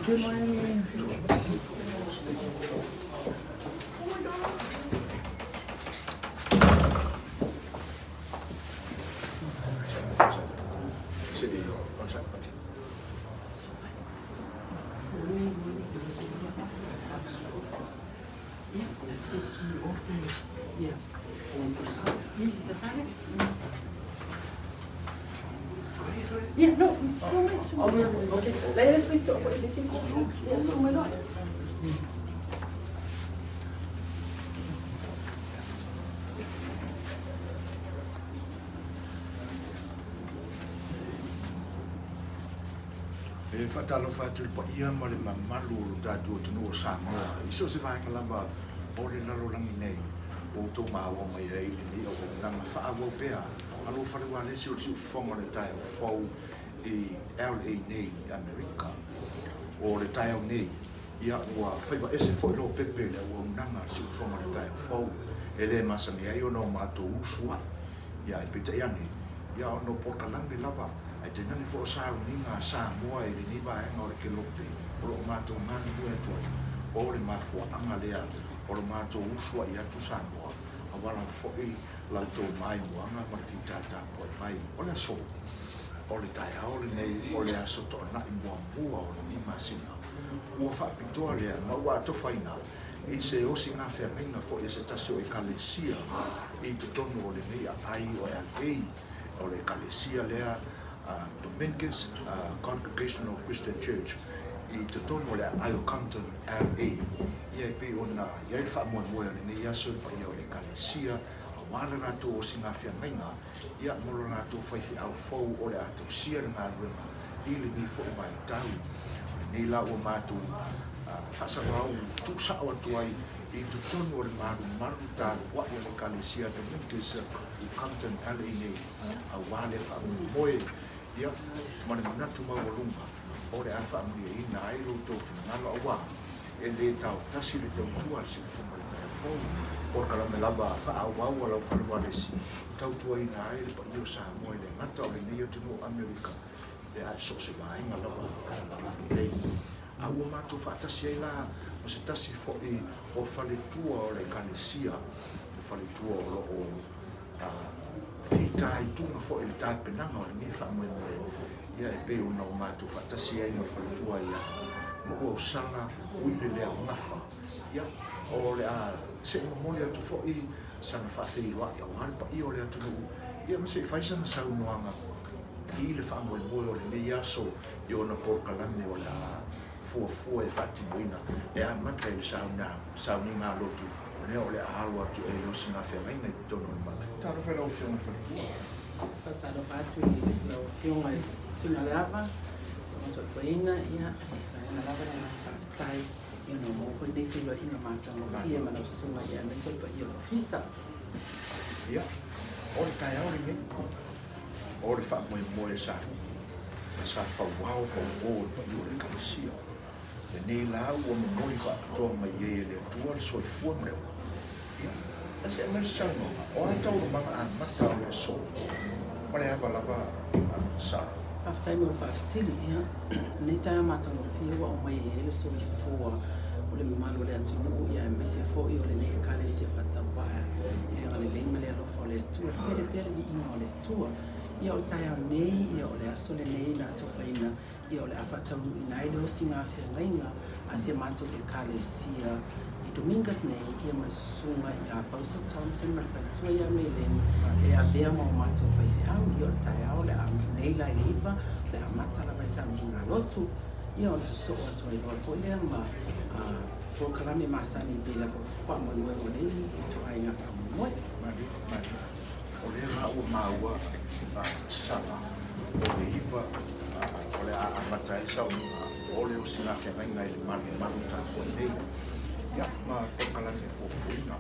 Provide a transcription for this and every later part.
Good morning. E faatalofa atu i le paia ma le mamalu o lo tatou atunuu o Samoa i so o se vaega lava o le lalolagi nei ua outou maua mai ai lenei auaunaga faaauau pea a lou fale ualesi o le siufofoga o le taeao fou i LA nei i Amerika. O le taeao nei, ia ua faiva ese foi Lopepe i le auaunaga a le siufofoga o le taeao fou e le masani ai ona o matou usu ai. Ia ae peitai ane, ia ona o polokalame lava, ae tainane foi o sauniga a Samoa i lenei vaega o le kelope o lo o matou galulue atu ai, o le mafuaaga lea o lo matou usuai atu Samoa, aua lava foi la outou maimoaga ma le fita tapuai mai. O le aso, o le taeao lenei, o le aso Toonai muamua o lenei masina, ua faapitoa lea ma ua atofaina i se osiga feagaiga foi a se tasi o Ekalesia i totonu o lenei aai o LA, o le Ekalesia lea Dominguez Congregational Christian Church i totonu o le aai o Compton, LA. Ia e pei ona i ai le faamoemoe o lenei aso i le paia o le Ekalesia aua le latou osiga feagaiga ia mo lo latou faifeau fou o le a tausia le galuega i lenei foi vaitau. O lenei la ua matou faasalalau tuusao atu ai i totonu o le malumalu tapuai a le Ekalesia Dominguez i Compton, LA nei, aua le faamoemoe ia ma le manatu maualuga o le a faamalieina ai lo outou finagalo, aua e le taotasi le tautua a le siufofoga o le taeao fou. Polokalame lava faaauau a lau fale ualesi, tautuaina ai le paia o Samoa e le gata o lenei atunuu o Amerika, ae so o se vaega lava o le lalolagi. A ua matou faatasi ai la ma se tasi foi o faletua o le Ekalesia, le faletua o lo o fitaituga foi i le tapenaga o lenei faamoemoe, ia e pei ona o matou faatasi ai ma le faletua ia Nuuausala Uile Leaugafa. Ia, o le a se'i momoli atu foi sana faafeiloai aua le paia o le atunuu, ia ma se'i fai sana saunoaga i le faamoemoe o lenei aso i ona polokalame o le a fuafua e faatinoina e amata i le sauniga a lotu, o lea o le a alo atu ai le osigafeagaiga i totonu o le Maota. Talofa i lau Afioga i le Faletua. Faatalofa atu i lau Afioga i Tuinaleava, lau soifuaina, ia, e lagona lava le agaga faafetai ia ona ua maua foi lenei feiloaiga matagofie ma lau susuga ia aemaise le paia o le Ofisa. Ia, o le taeao lenei, o le faamoemoe sa fauao fauo i le paia o le Ekalesia. Lenei la ua momoli faapitoa mai ai e le Atua le soifua ma le ola. Ia, ae se i aumai se saunoaga, o a taualumaga amata o le aso ma le ava lava Sara? Faafetai mo le faafesili. Ia, lenei taeao matagofie ua aumai ai le soifua o le mamalu o le atunuu, ia aemaise foi o lenei Ekalesia faatauvaa i le agalelei ma le alofa o le Atua. Tele pea le viiga o le Atua. Ia, o le taeao nei, ia, o le aso lenei na atofaina, ia, o le a faataunuuina ai le osiga feagaiga a si a matou Ekalesia i Domingas nei, ia ma le susuga ia Pausa Thompson ma le faletua ia Meileni e avea ma o matou faifeau. Ia, o le taeao o le a nei la i le 9, o le a amata lava i le sauniga lotu, ia ona sosoo atu ai loa foi lea ma polokalame masani e pei lava faamoemoe o nei ituaiga faamoemoe. Malie, malie. O lea la ua maua sala o le 9 o le a amata ai le sauniga o le osiga feagaiga i le malumalu tapuai nei. Ia, ma polokalame fuafuaina.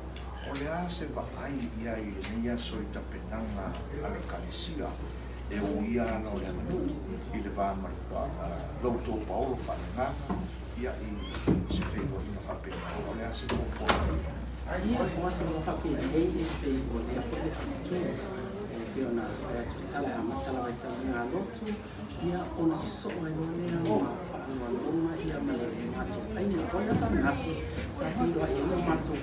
O le a se vaai i ai i lenei aso i tapenaga a le Ekalesia e uia ala o le aganuu i le va ma le loutou paolo faaleagaga, ia i se feiloaiga faapena. O le a se fuafuaga? Ia, o aso lava faapenei e pei o lea foi le autu e pei ona fai atu le tala e amata lava i sauniga lotu, ia ona sosoo ai loa lea ma faaloaloga ia ma le matou aiga. O le aso ananafi sa feiloai ai o matou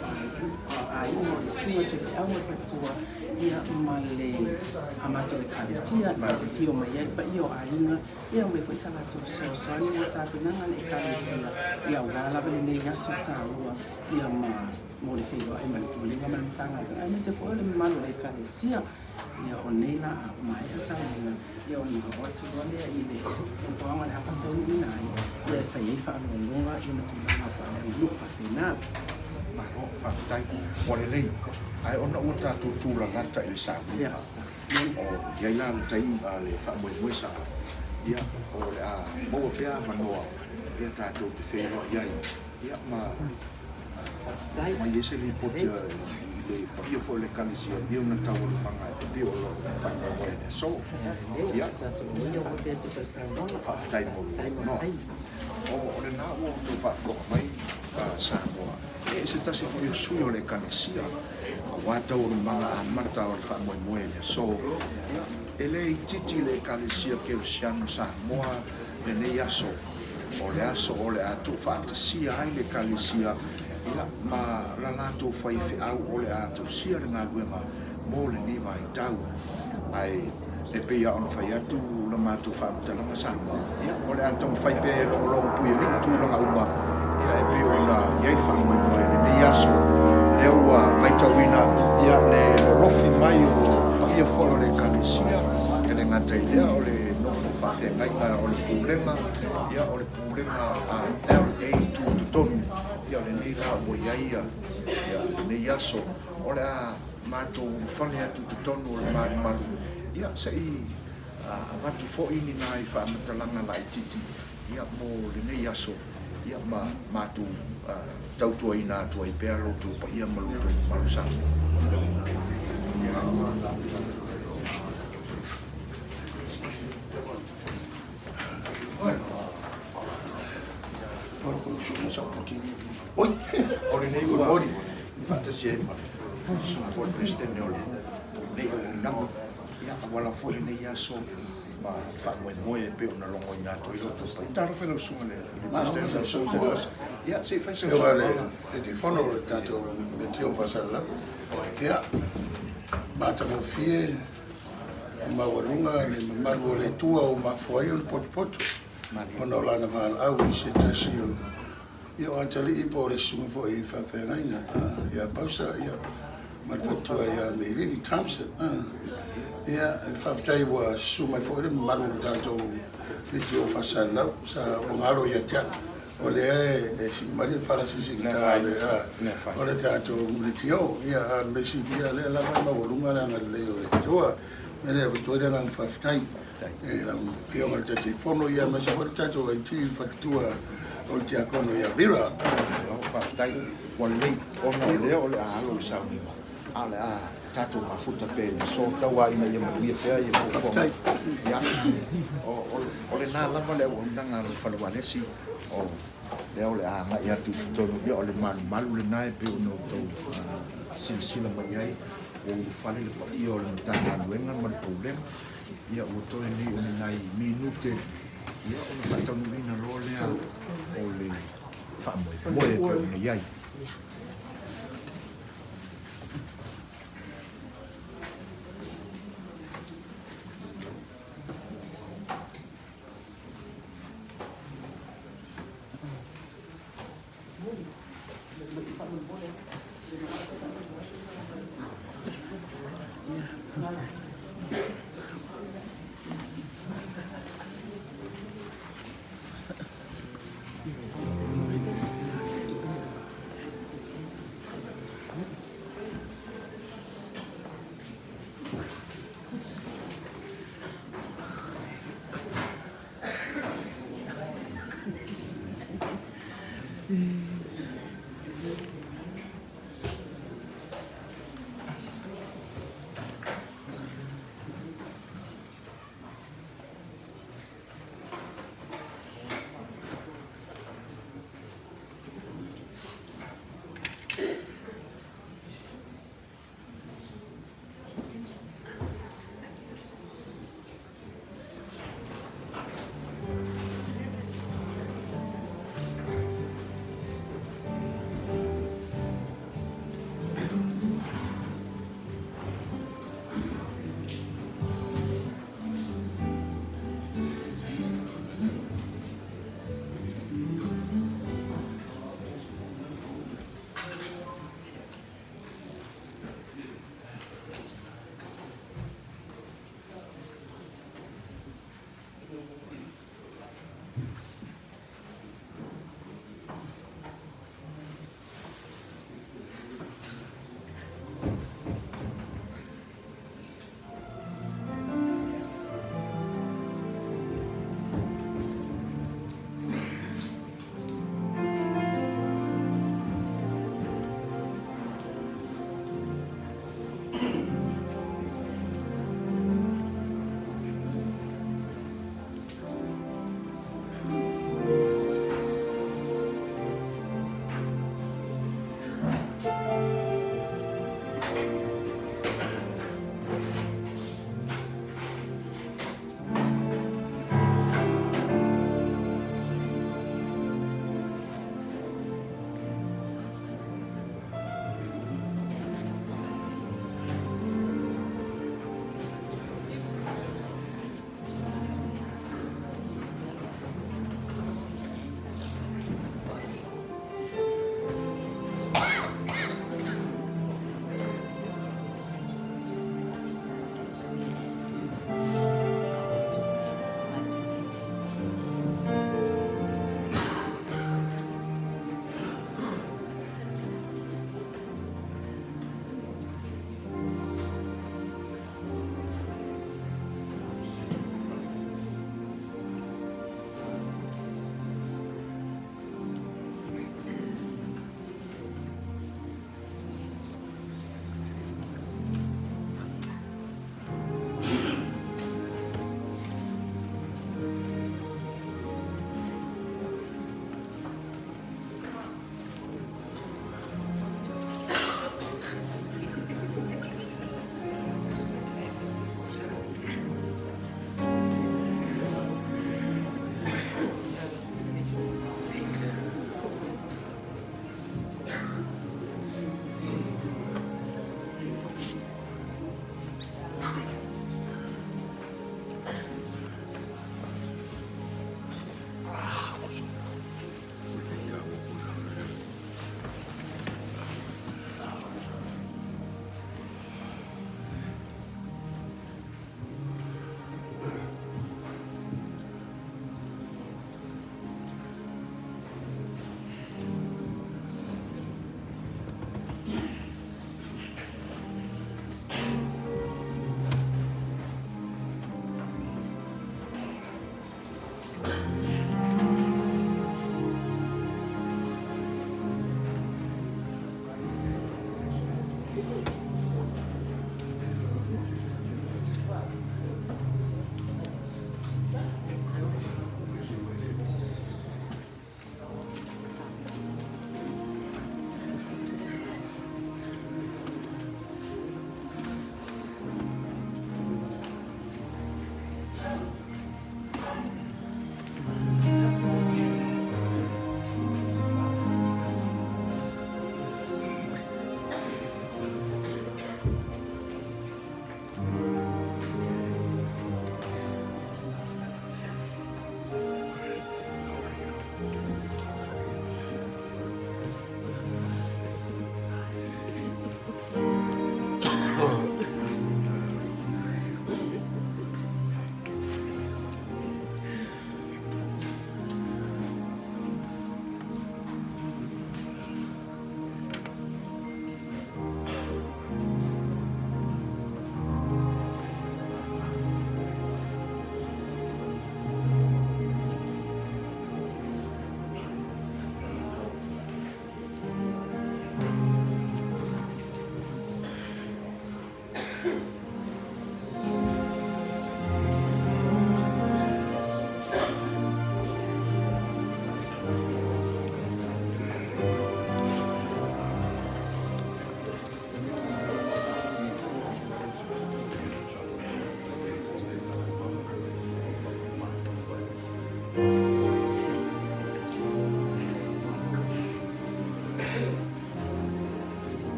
aiga o le susuga i le faifeau ma le faletua ia ma le a matou ekalesia e afifio mai ai le paia o aiga ia aumai foi sa latou fesoasoani mo tapenaga a le ekalesia ia aua lava lenei aso taua ia ma mo le feiloai ma le Pulega ma le Matagaluega aemaise foi o le mamalu o le ekalesia. Ia o nei la a ua maea saunoaga, ia ona oo atu loa lea i le nofoaga o le a faataunuuina ai, ia e fai ai faaaloaloga ia ma tulaga faaleaganuu faapena. Malo, faafetai. Ua lelei. Ae ona ua tatou tulalata i le sauniga, o i ai la le taimi, le faamoemoe sa, ia, o le a maua pea avanoa, ia tatou te feiloai ai, ia ma aumai ai se lipoti i le paia foi o le Ekalesia i ona taualumaga e pei o lo o faamoemoe i le aso. Ia, faafetai mo lou avanoa. O lena ua outou faafofoga mai Samoa, e se tasi foi o sui o le Ekalesia aua taualumaga amata o le faamoemoe i le aso. Ia, e le itiiti le Ekalesia Kerisiano Samoa lenei aso. O le aso o le a tuufaatasia ai le Ekalesia ia, ma la latou faifeau o le a tausia le galuega mo lenei vaitau. Ae e pei lava ona fai atu la matou faamatalaga Samoa, ia, o le a taumafai pea e logologo puialii tulaga uma ia, e pei ona i ai le faamoemoe i lenei aso. Lea ua matauina ia, le lolofi mai o paia foi o le Ekalesia, e le gata i lea o le nofo faafeagaiga o le Pulega, ia, o le Pulega a LA Tutotonu, ia, o lenei la ua i ai ia, lenei aso, o le a matou ulufale atu i totonu o le malumalu, ia, se i avatu foi ni nai faamatalaga laitiiti, ia, mo lenei aso, ia, ma matou tautuaina atu ai pea lo outou paia ma lo outou mamalu Samoa. Oi, o lenei ua faatasi ai ma le susuga foi le Peresetene o lenei auaunaga, ia, auala foi lenei aso ma le faamoemoe e pei ona logoina atu ai lo outou paia. Talofa i lau susuga i le Peresetene, ia, se i fai sau saunoaga. Le telefono o le tatou leitio faasalalau. Ia, matagofie maualuga le mamalu o le Atua ua mafua ai ona potopoto ona o lana valaau i se tasi o ia o atalii po o le susuga foi i faafeagaiga ia Pausa ia ma le faletua ia Meilini Thompson. Ia e faafetai ua susu mai foi le mamalu o le tatou leitio faasalalau sa ua galo ia te au. O lea e sii mai le fala sisigita o le tatou leitio, ia a o le mea sili ia lea lava e maualuga le agalelei o le Atua. O le mea lea e avatu ai le agaga faafetai i lau Afioga i le Taitaifono, ia aemaise foi le tatou IT i le faletua o le Tiakono ia Vera. Faafetai, ua lelei ona o lea o le a alo le sauniga, a o le a tatou mafuta pea i le aso tau ina ia manuia pea ia fuafuaga. Ia, o lena lava le auaunaga a lou fale ualesi, o lea o le a agai atu i totonu, ia o le malumalu lena e pei ona outou silasila mai ai, ua ulufale le paia o le Matagaluega ma le Pulega, ia ua toe nei o ni nai minute, ia ona faataunuuina loa lea o le faamoemoe e pei ona i ai.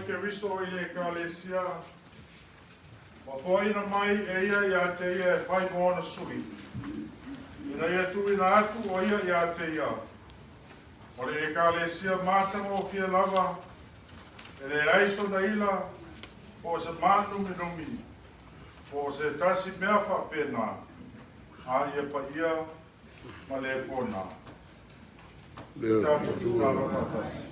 Keriso i le Ekalesia, ua foaina mai e ia ia te ia e fai mo ona sui, ina ia tuuina atu o ia ia te ia. O le Ekalesia matagofie lava, e leai sona ila, po o se mānuminumi, po o se tasi mea faapena, a ia paia ma le pona. Le Tatou tatalo faatasi.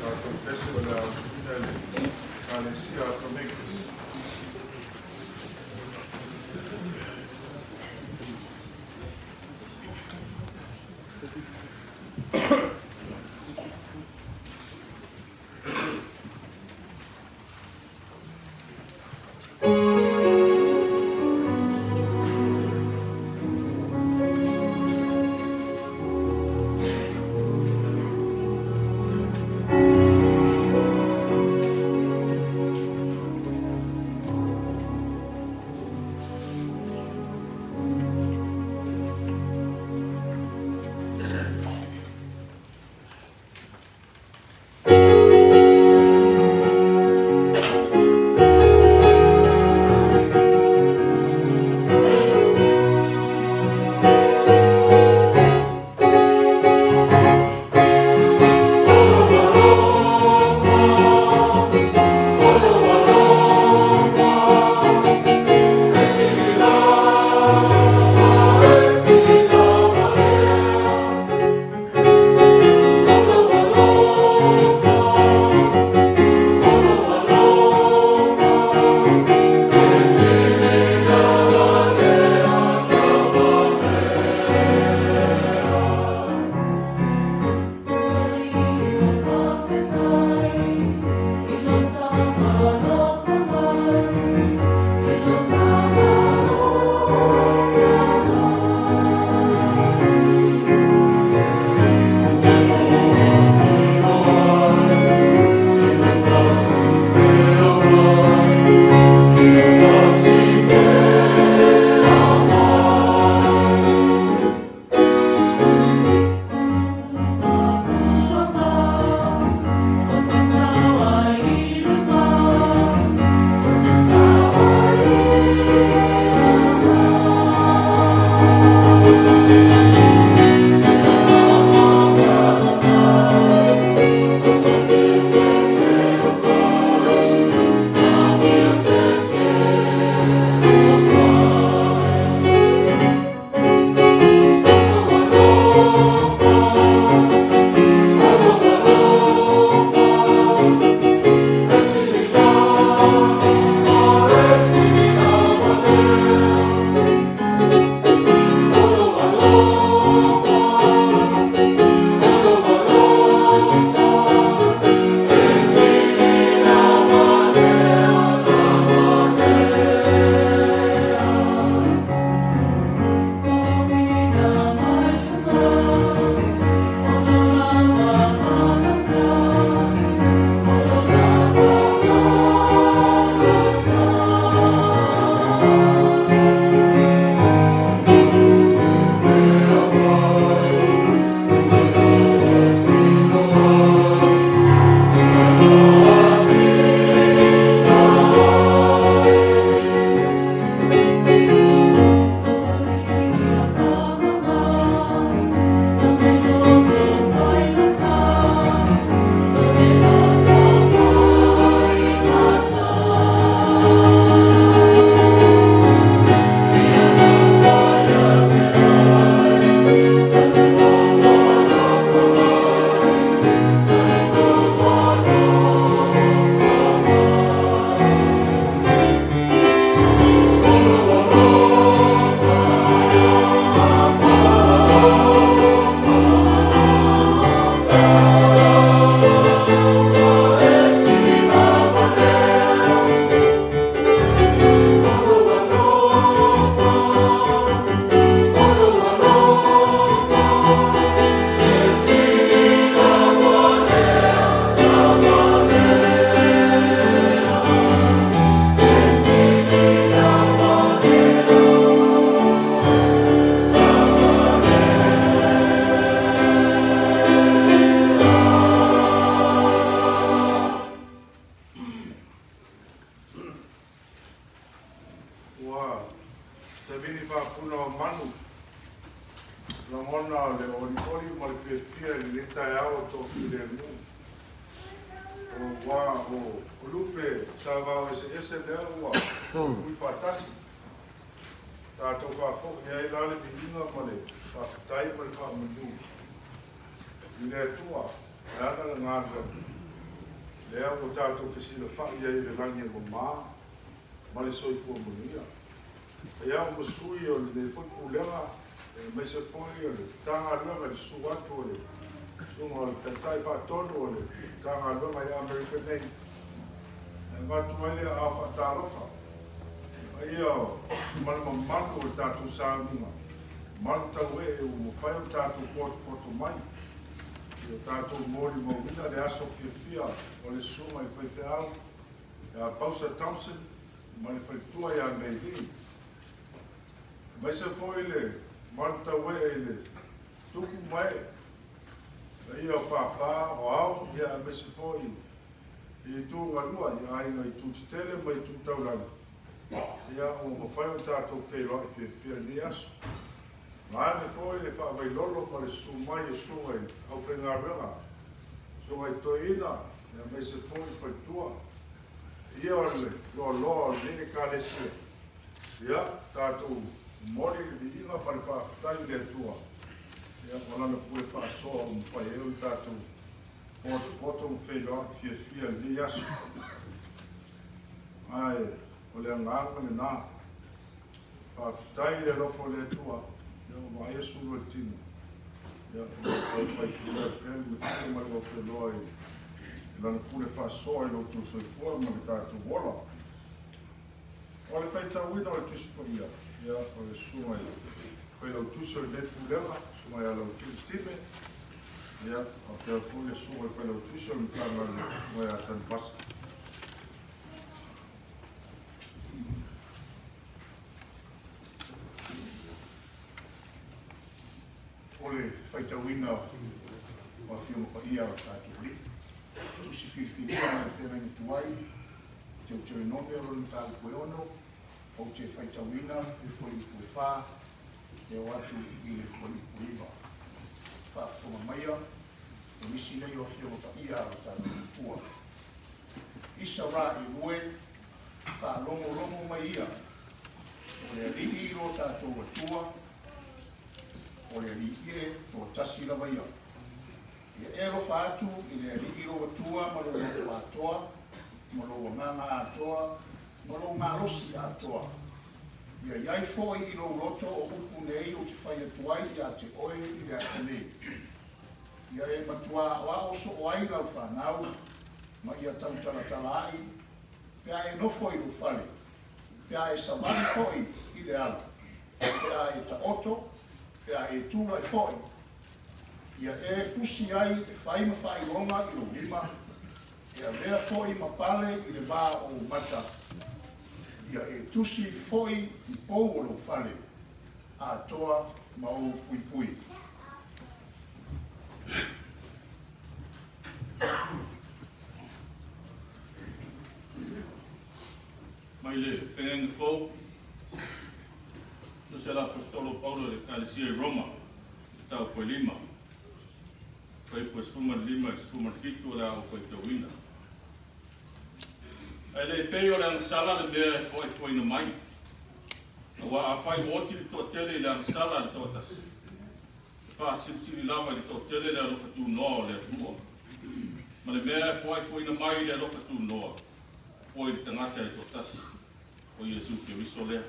Tatou pese o le a usuina e le Ekalesia a Tomekisi. lagona o le olioli ma le fiafia i lenei taeao o toafilemu, aua o lupe savao eseese lea ua fui faatasi. Tatou faafoi ai la le viiga ma le faafetai ma le faamanu i le Atua e ana le galuega lea ua tatou fesilafai ai i le lagi e mama ma le soifua manuia. E au ma sui o lenei foi pulega, aemaise foi o le Matagaluega i le susu atu o le susuga o le Taitai Faatonu o le Matagaluega i Amerika nei, e avatu ai le aao faatalofa paia ma le mamalu o le tatou sauniga malu tauee ua mafai ona tatou potopoto mai i o tatou molimauina le aso fiafia o le susuga i le faifeau ia Pausa Thompson ma le faletua ia Maylene, aemaise foi le malu tauee i le tupu ma ee, paia o pāpā, o ao, ia aemaise foi i itu galua, i aiga i itu tetele ma itu taulagi, ia ua mafai ona tatou feiloai fiafia i lenei aso. Vaeane foi le faavailolo ma le susu mai o susuga i aufaigaluega, susuga i toeaina, aemaise foi i faletua, ia o le loaloa o lenei Ekalesia. Ia, tatou momoli le viiga ma le faafetai i le Atua, ia, ma Lana pule faasoa ua mafai ai ona tatou potopoto ma feiloai fiafia i lenei aso. Ae o le agaga lena. Faafetai i le alofa o le Atua, ia ua vaaia sulu o le tino. Ia, o lo o tau faipulea pea le matua ma le uafeloa i Lana pule faasoa i lo outou soifua ma le tatou ola. O le faitauina o le Tusi Paia, ia, o le susuga i le Failautusi o lenei Pulega, susuga ia Laufili Time, ia, faapea foi le susuga i le Failautusi o le Matagaluega, susuga ia Tanuvasa. O le faitauina o Afioga Paia a lo tatou Alii, Tusi filifilia mai le Feagaiga Tuai, Teuterenome o lona mataupu e 6, ou te faitauina le fuaiupu e 4 e oo atu i le fuaiupu e 9. Faafofoga maia, o nisi nei o Afioga Paia a lo tatou Atua. Isaraelu e, faalogologo mai ia, o le Alii lo tatou Atua, o le Alii e toatasi lava ia. Ia e alofa atu i le Alii lou Atua ma lou loto atoa, ma lou agaga atoa, ma lou malosi atoa. Ia i ai foi i lou loto o upu nei ou te fai atu ai ia te oe i le aso nei. Ia e matuā aoao soo ai lau fanau, ma ia tautalatalaai, pe a e nofo i lou fale, pe a e savali foi i le ala, pe a e taoto, pe a e tulai foi. Ia e fusi ai e fai ma faailoga i lou lima, e avea foi ma pale i le va o ou mata. Ia e tusi foi i pou o lou fale, atoa ma ou puipui. Mai le Feagaiga Fou, tusi a le Aposetolo o Paulo i le Ekalesia i Roma, mataupu e 5, fuaiupu e 15 i le 17 o le a ou faitauina. Ae le pei o le agasala le mea e foaifoaina mai, aua afai ua oti le toatele i le agasala a le toatasi, e faasilisili lava i le toatele le alofa tunoa o le Atua. Ma le mea e foaifoaina mai i le alofa tunoa, o i le tagata e toatasi, o Iesu Keriso lea.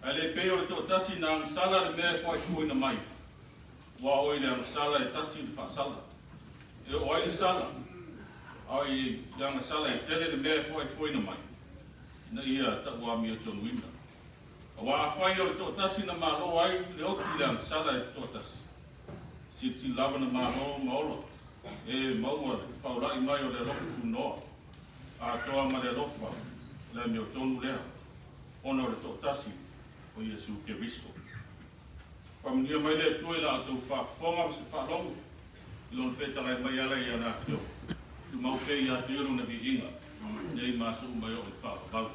Ae le pei o le toatasi na agasala le mea e foaifoaina mai, aua o i le agasala e tasi le faasala. E oo ai le sala, a o i le agasala e tele le mea e foaifoaina mai, ina ia tauamiotonuina. Aua afai o le toatasi na malo ai le oti i le agasala e toatasi, silisili lava na malo ma ola e maua le faaulai mai o le alofa tunoa atoa ma le alofa le amiotonu lea, ona o le toatasi o Iesu Keriso. Faamanuia mai le Atua i la outou faafofoga ma se faalogo i Lona fetalai mai e ala i ana afioga. Tumau pea ia te ia Lona viiga, nei ma aso uma e oo i le faavavau.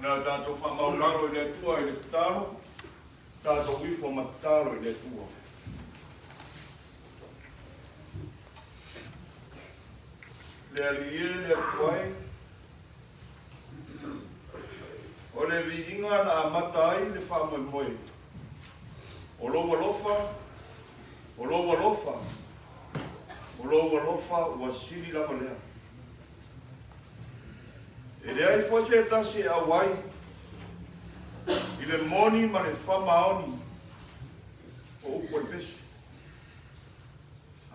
O le a tatou faamaulalo i le Atua i le tatalo, tatou ifo ma tatalo i le Atua. Le Alii e, le Atua e, o le viiga na amata ai le faamoemoe, o lou alofa, o lou alofa, o lou alofa ua sili lava lea. E leai foi se tasi e auai i le moni ma le faamaoni o upu o le pese.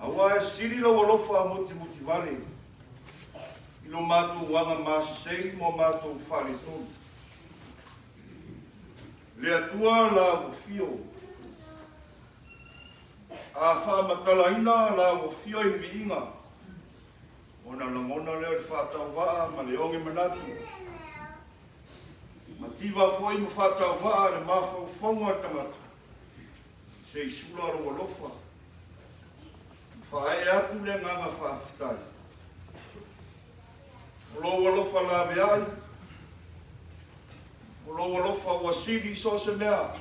Aua e sili lou alofa mutimutivale i lo matou aga masesei ma o matou faaletonu. Le Atua la ua fio, a faamatalaina la ua fio i le viiga, ona lagona lea o le faatauvaa ma le oge manatu. Mativa foi ma faatauvaa le mafaufauga o le tagata, se i sula lou alofa, ma faaee atu le agaga faafetai. O lou alofa laveai, o lou alofa ua sili i so o se mea,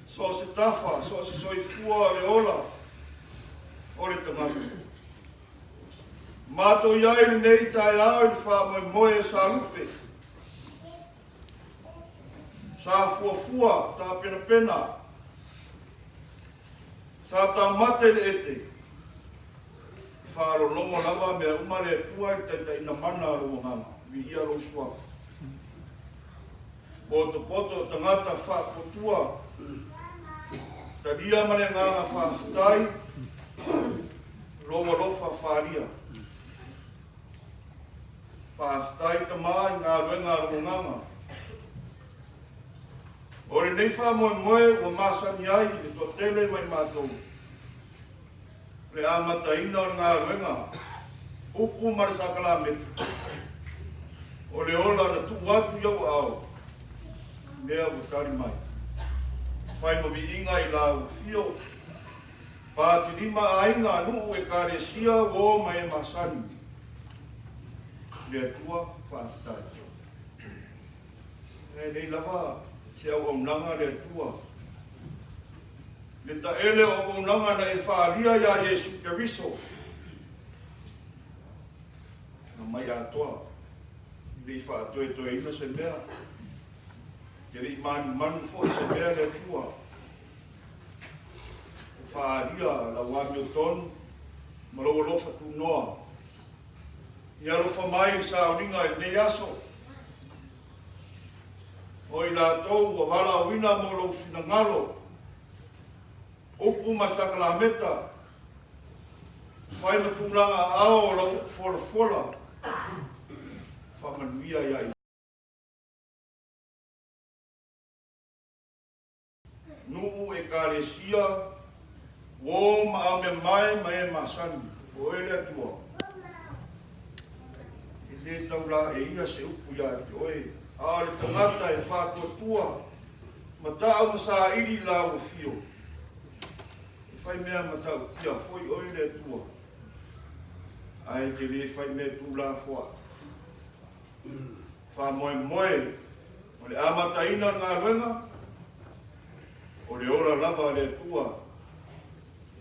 so o se tafa, so o se soifua o le ola o le tagata. Matou i ai lenei taeao i le faamoemoe e salupe, sa fuafua tapenapena, sa taumate i le ete, e faalologo lava mea uma le Atua i le taitaiina mana o lou agaga, viia lou suafa. Potopoto o tagata faatuatua, talia ma le agaga faafetai, lou alofa faaalia. Faafetai Tama i galuega a lou agaga. O lenei faamoemoe ua masani ai le toatele ma i matou, le amataina o le galuega, upu ma le sakalameta, o le ola na tuu atu i ou aao, lea ua tali mai. Fai ma viiga i la ua fio, patilima aiga, nuu, ekalesia, uo ma e masani. Le Atua faafetai. E nei lava se auaunaga le Atua. Le taele o auaunaga na e faalia iā Iesu Keriso. Na mai atoa, e le i faatoetoeina se mea, e le i manumanu foi se mea le Atua. Ua faalia lau amiotonu ma lou alofa tunoa. Ia alofa mai i le sauniga i lenei aso. O i latou ua valaauina mo lou finagalo, upu ma sakalameta, fai ma tulaga aao o lau upu folafola, faamanuia ia i nuu, ekalesia, uo ma aomeamae ma e masani, o oe le Atua. E lē taulā e ia se upu iā te oe, a o le tagata e faatuatua, mata'u ma saili i la ua fio, e faimea matautia foi oe le Atua, ae te lē faimea tulafoa'i. Faamoemoe o le amataina o le galuega, o le ola lava a le Atua,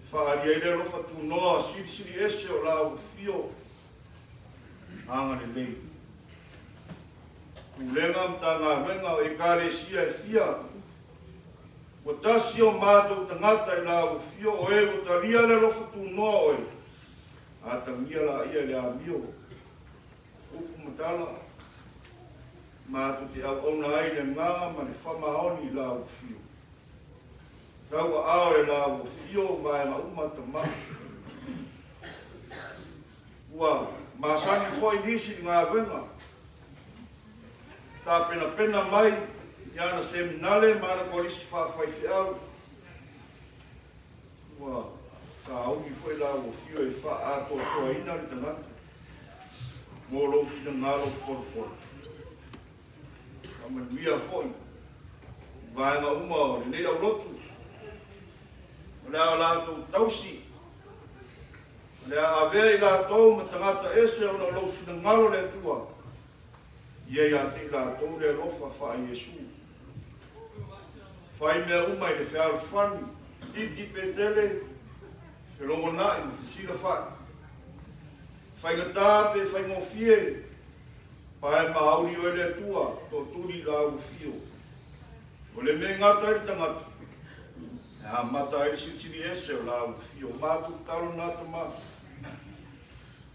e faaalia ai le alofa tunoa silisili ese o la ua fio agalelei. Pulega ma Matagaluega o ekalesia e fia, ua tasi o matou tagata i la ua fio o e ua talia le alofa tunoa oe, atagia laia i le amio, upu ma tala, matou te auauna ai le agaga ma le faamaoni i la ua fio. Tau aao e la ua fio vaega uma Tama. Ua masani foi nisi i le galuega, tapenapena mai i ana seminale ma ana kolisi faafaifeau. Ua taogi foi la ua fio e faaatoatoaina le tagata mo lou finagalo folafola. Faamanuia foi i vaega uma o lenei aulotu, o le a latou tausi, o le a avea i latou ma tagata ese ona o lou finagalo le Atua. Ia ia te i latou le alofa faa-Iesu. Fai mea uma i le fealofani, titi pe tele, felogonai ma fesilafai. Faigata pe faigofie, pae ma auli oe le Atua, tootuli i lau afio. O le mea e gata ai le tagata, e amata ai le silisili ese o lau afio. Matou tatalo na Tama.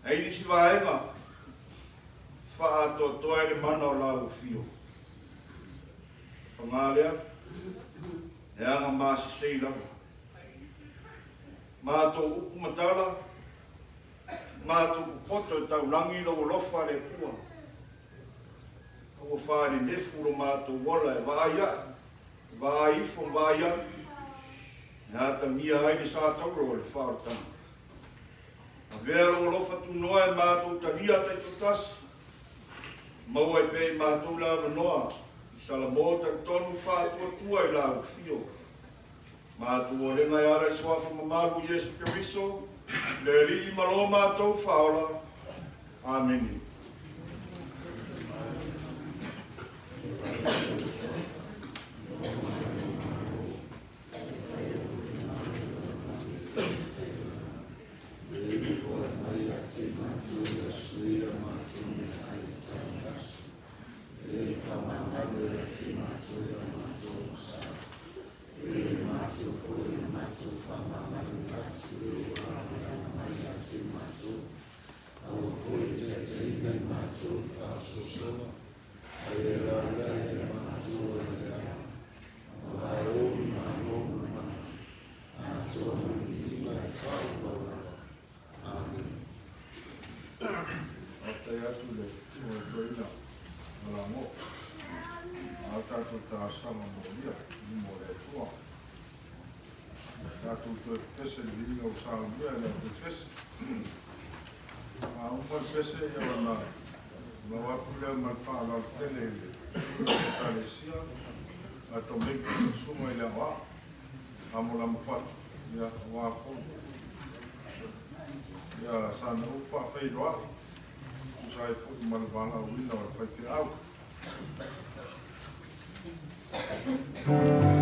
Ai nisi vaega, faaatoatoa ai le mana o lau afio. Paga lea, e aga masesei lava. Matou upu ma tala, matou popoto e taulagi lou alofa le Atua. Ua faalelefu lo matou ola e vaai ae, e vaai ifo ma vaai atu, e atagia ai le sa tauro o le faaolataga. Avea lou alofa tunoa e matou talia taitoatasi, maua ai pea i matou le avanoa, i Salamo talitonu faatuatua i lau afio. Matou olega e ala i suafa mamalu Iesu Keriso, le Alii ma lo matou faaola. Amene. Faafetai atu i le Susuga i le Toeaina Malago. A o tatou talosaga molia i luma o le Atua. Tatou toe pepese i le viiga ua saunia e le aufaipese. A uma le pese, ia ona lau atu lea ma le faaaloalo tele i le sui o le Ekalesia a Tomeki, Susuga i le Aoao Amolamo Fatu, ia aua foi ia sana upu faafeiloai tusa ai foi ma le valaauina o le faifeau. Thank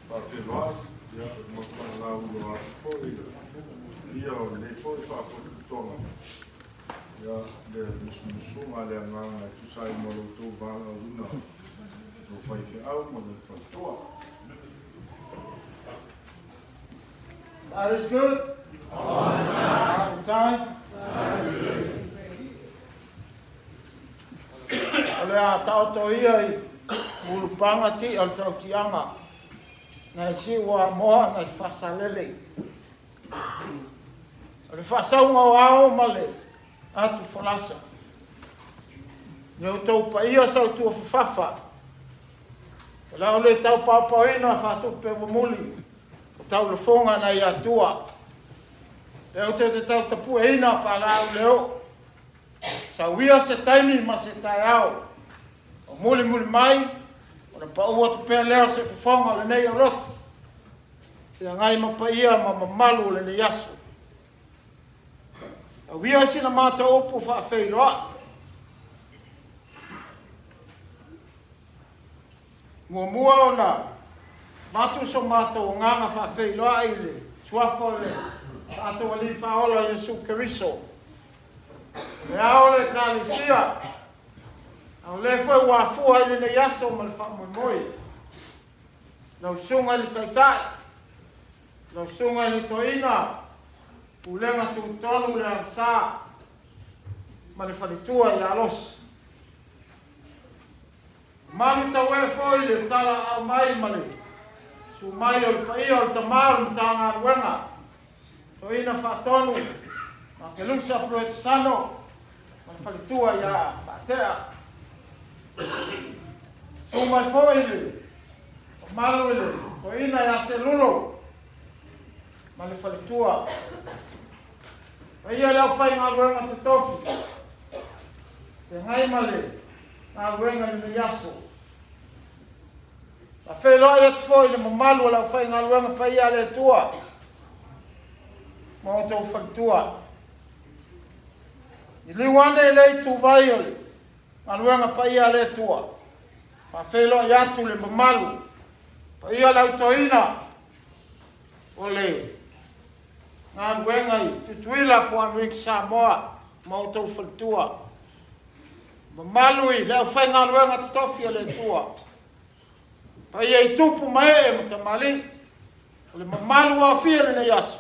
Faafeiloai, ia, ma faalauiloa atu foi i le paia o lenei foi Faalapotopotoga, ia, le musumusuga a le Agaga e tusa ai ma lo outou valaauina o faifeau ma le faletua. God is good. All the time. All the time. O le a taoto ia i ulupaga ti'a o le tautiaga nai Siua Amoa nai Faasalele. O le faasauga o ao ma le atu folasa. Ni outou paia sautua fafafa. O le a ou le tau paopaoina faatupe ua muli o taulafoga nai Atua. Pe ou te tau tapueina faalaau le oo. Sauia se taimi ma se taeao. O mulimuli mai, ona pau atu pea lea o se fofoga o lenei aulotu. Feagai ma paia ma mamalu o lenei aso. Tauia sina matou upu faafeiloai. Muamua ona avatu so matou agaga faafeiloai i le suafa o le tatou Alii Faaola Iesu Keriso. O le ao o le Ekalesia, a o lea foi ua afua ai lenei aso ma le faamoemoe. Lau Susuga i le Taitai, lau Susuga i le Toeaina, Pulega Tutotonu le Avesa ma le Faletua ia Losi. Malu tauee foi le talaau mai ma le susu mai o le paia o le tama o le Matagaluega, Toeaina Faatonu, Makelusa Pruetisano ma le Faletua ia Faatea. Susu mai foi le mamalu i le Toeaina ia Selulo ma le Faletua. Paia i le aufaigaluega totofi, feagai ma le galuega i lenei aso. Faafeiloai atu foi i le mamalu o le aufaigaluega paia a le Atua ma outou faletua. Liliu ane i le ituvai o le galuega paia a le Atua. Faafeiloai atu le mamalu paia o le autoina o le galuega i Tutuila po o Amerika Samoa ma outou faletua. Mamalu i le aufaigaluega totofi a le Atua. Paia i tupu ma ee ma tamalii. O le mamalu aofia i lenei aso.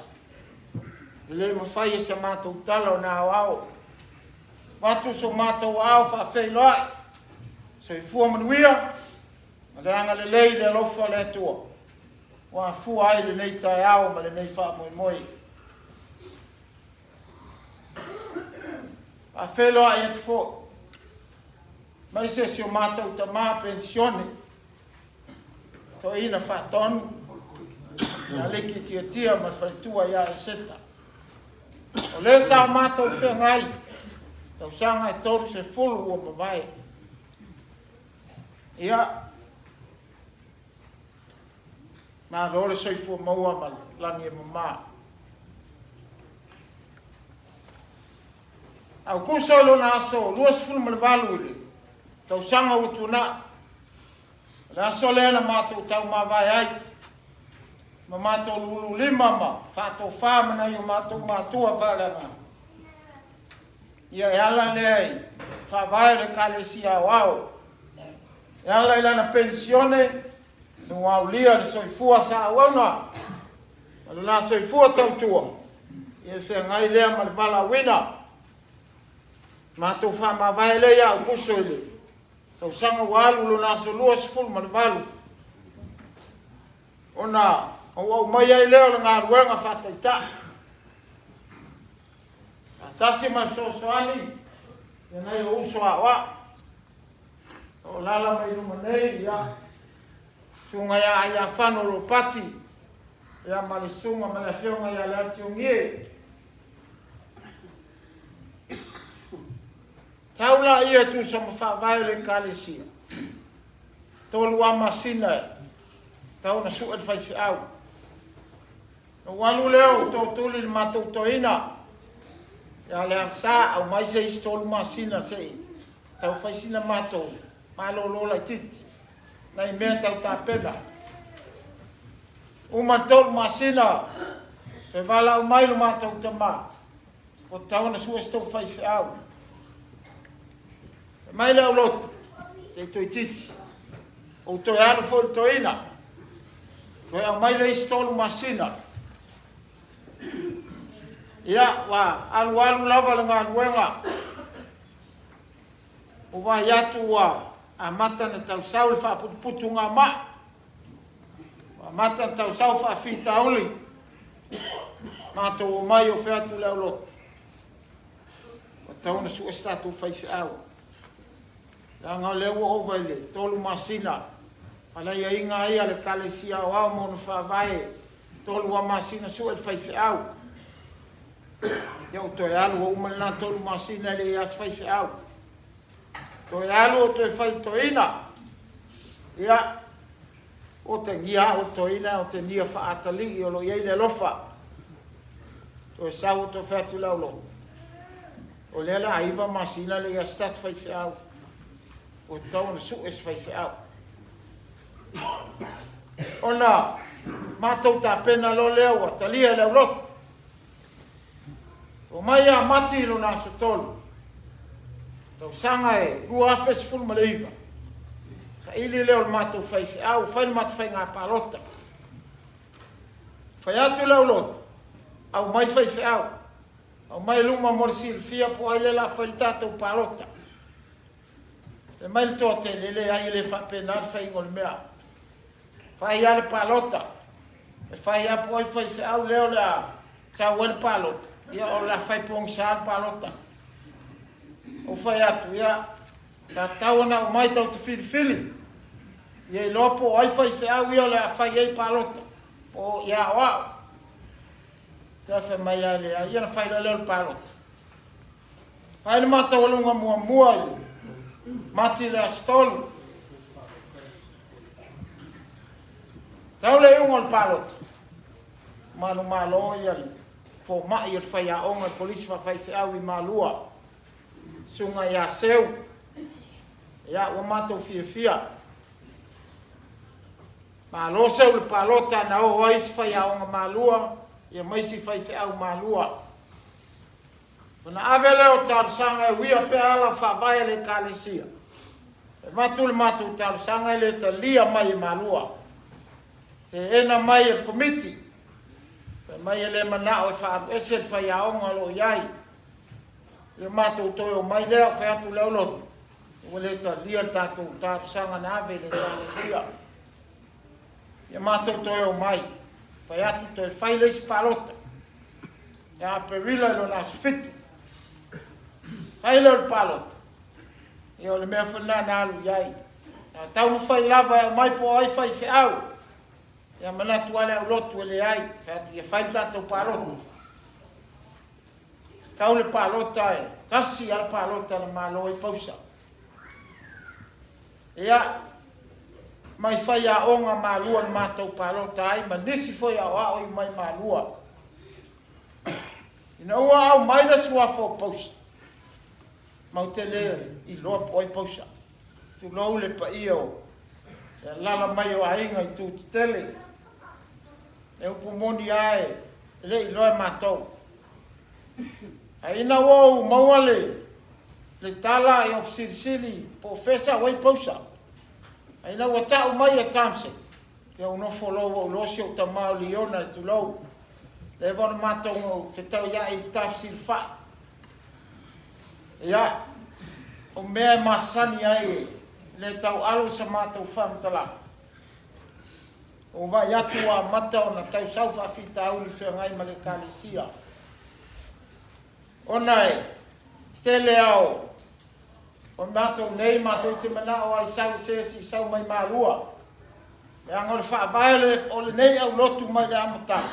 E le mafai e sa matou tala ona aoao. Avatu so matou aao faafeiloai. Soifua manuia ma le agalelei i le alofa o le Atua. Ua afua ai lenei taeao ma lenei faamoemoe. Faafeiloai atu foi aemaise si o matou tama penisione, Toeaina Faatonu, ia Liki Tiatia ma le faletua ia Eseta. O lea sa o matou feagai tausaga e 30 ua mavae. Ia, malo le soifua maua ma le lagi e mama. Aukuso i lona aso 28 i le tausaga ua tuanai. O le aso lea na matou taumavae ai ma matou lululima ma faatofa ma nai o matou matua faaleagaga. Ia e ala lea i faavae o le Ekalesia Aoao, e ala i lana penisione, na ua aulia le soifua sa auauna ma le la soifua tautua, ia e feagai lea ma le valaauina. Matou faamavae lea ia Aukuso i le tausaga ua alu lona aso 28, ona auau mai ai lea o le galuega faataitai. Faatasi ma le fesoasoani ia nai ou uso aoao. O lala mai luma nei, ia, susuga ia Aiafano Ropati, ia ma le susuga ma le afioga ia Leatiogie. Tau laia e tusa ma faavae o le Ekalesia. 3 lava masina e tatau ona sue le faifeau. Na ou alu lea ou tootuli i le matou toeaina ia Leavesa, aumai se isi 3 masina se i tau fai sina matou malolo laitiiti, nai mea tau tapena. Uma le tolu masina, toe valaau mai lo matou tama, ua tatau ona sue se tou faifeau. Fai mai le aulotu, se i toeitiiti, ou toe alu foi i le toeaina, toe aumai le isi tolu masina. Ia, ua alualu lava le galuega, ua vaai atu ua amata ona tausau le faaputuputugamai. Ua amata ona tausau faafitauli, matou omai o fea atu le aulotu, ua tatau ona sue se tatou faifeau. Leaga o lea ua ova i le 3 masina, palaiaiga ai a le Ekalesia Aoao ma ona faavae, 3 lava masina sue le faifeau. Ia ou toe alu ua uma lena 3 masina e le i lava se faifeau. Toe alu ou toe fai i le toeaina. Ia, Otagia au le toeaina, otagia faa-atalii o lo o i ai le alofa. Toe sau ou toe fai atu i le aulotu, o lea o le a 9 masina le i se tatou faifeau, ua tatau ona sue se faifeau. Ona matou tapena loa lea ua talia e le aulotu. Omai ia Mati i lona aso 3, tausaga e 2019, saili lea o le matou faifeau, fai le matou faiga palota. Fai atu le aulotu, aumai faifeau, aumai luma mo le silafia po o ai lea o le a fai le tatou palota. Fai mai le toatele, e leai e le faapena le faiga o le mea. Fai lava le palota, e fai lava po o ai faifeau lea o le a sau ai le palota, ia o le a fai pogisa le palota. Ou fai atu, ia, sa tatau ona aumai tou te filifili, ia iloa po o ai faifeau ia o le a fai ai palota, po o ia aoao. Ia fai mai lava e leai, ia ona fai loa lea o le palota. Fai le mataualuga muamua i le Mati i le aso 3. Tau le iuga o le palota, manumalo ia le fomai o le faiaoga i le Kolisi Faafaifeau i Malua, susuga ia Seu. Ia, ua matou fiafia. Malo Seu i le palota na o ai isi faiaoga Malua, ia ma isi faifeau Malua. Ona ave lea o talosaga e uia pea ala faavae a le Ekalesia. E avatu le matou talosaga e le talia mai e Malua. Teena mai e le Komiti. Fai mai e le manao e faaaluese le faiaoga o lo o i ai. Ia matou toe omai lea, fai atu le aulotu, ua le talia le tatou talosaga na ave i le Ekalesia. Ia matou toe omai, fai atu toe fai le isi palota. Ia Aperila i lona aso 7. Fai lea o le palota. Ia o le mea foi lena na alu i ai. A taumafai lava e aumai po o ai faifeau. Ia manatu lava le aulotu e leai. Fai atu ia fai le tatou palota. Tau le palota e tasi lava le palota na malo ai Pausa. Ia, mai faiaoga Malua na matou palota ai ma nisi foi aoao i mai Malua. Ina ua aumai le suafa o Pausa, matou te le iloa po o ai Pausa. Tulou le paia o le alaala mai o aiga i itu tetele. E upu moni lava e le iloa e matou. Ae ina ua ou maua le le tala i ou fesilisili po o fea sau ai Pausa. Ae ina ua tau mai e Thompson, ia ou nofo loa ua ou iloa si ou tama o Liona e tulou. Leva ona matou fetauiai i le tafesilafai. Ia, o mea e masani ai e le taualo sa matou faamatalaga, ua vaai atu ua amata ona tausau faafitauli feagai ma le Ekalesia. Ona e tele lava o matou nei matou te manao lava i sau se isi sau mai Malua. Leaga o le faavae o lenei aulotu mai le amataga,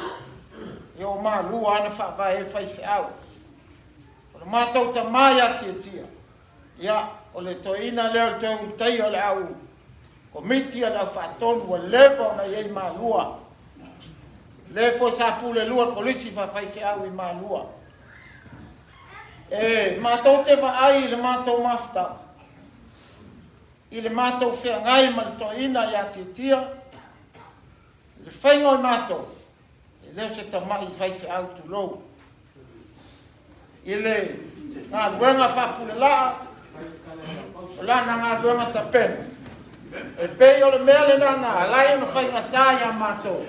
ia o Malua lava na faavae ai faifeau. O le matou tama ia Tiatia, ia o le toeaina lea o le toe ulutaia o le au komiti a le au faatonu ua leva ona i ai i Malua. Le foi sa pule lua le kolisi faafaifeau i Malua. E matou te vaai i le matou mafutaga, i le matou feagai ma le toeaina ia Tiatia, i le faiga o i matou, e le o se tama'i faifeau tulou. I le galuega faapulelaa, o lana galuega tapena, e pei o le mea lena na ala ai ona faigata ia matou,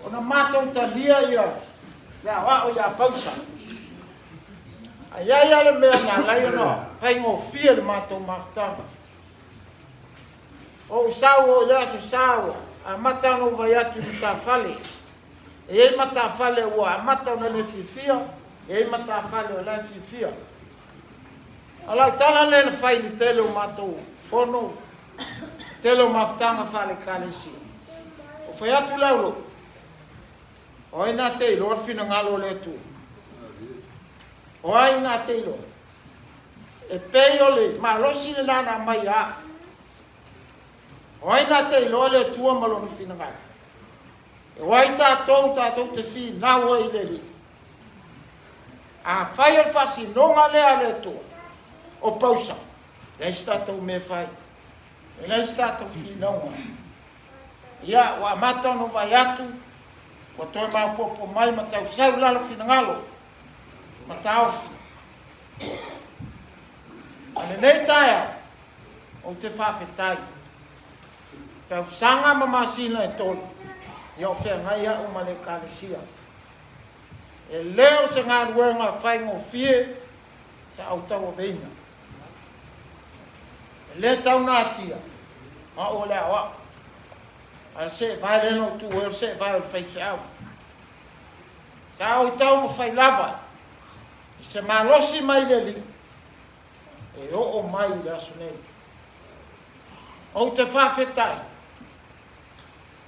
ona matou talia ia le aoao ia Pausa. Ae i ai lava le mea na ala ai ona faigofie le matou mafutaga. O ou sau o i le Aso Sa ua amata ona ou vaai atu i matafale. E i ai matafale ua amata ona le fiafia, e i ai matafale o la e fiafia. A o lau tala lea na fai i le tele o matou fono, le tele o mafutaga faale-Ekalesia. Ua fai atu le aulotu, o ai na te iloa le finagalo o le Atua? O ai na te iloa? E pei o le malosi lena na aumai ia au. O ai na te iloa le Atua ma lona finagalo? E o ai tatou tatou te finau ai i le Alii? Afai o le faasinoga lea a le Atua, o pausa, leai se tatou mea e fai, e leai se tatou finauga. Ia, ua amata ona vaai atu, ua toe maopoopo mai ma tausau i lalo finagalo ma taofi. A lenei taeao, ou te faafetai. Tausaga ma masina e tolu, ia o feagai au ma le Ekalesia. E le o se galuega faigofie sa ou tauaveina. E le tau natia, ma o le aoao. A o le seevae lea na ou tu ai, o le seevae o le faifeau. Sa ou taumafai lava i se malosi mai le Alii e oo mai i le aso nei. Ou te faafetai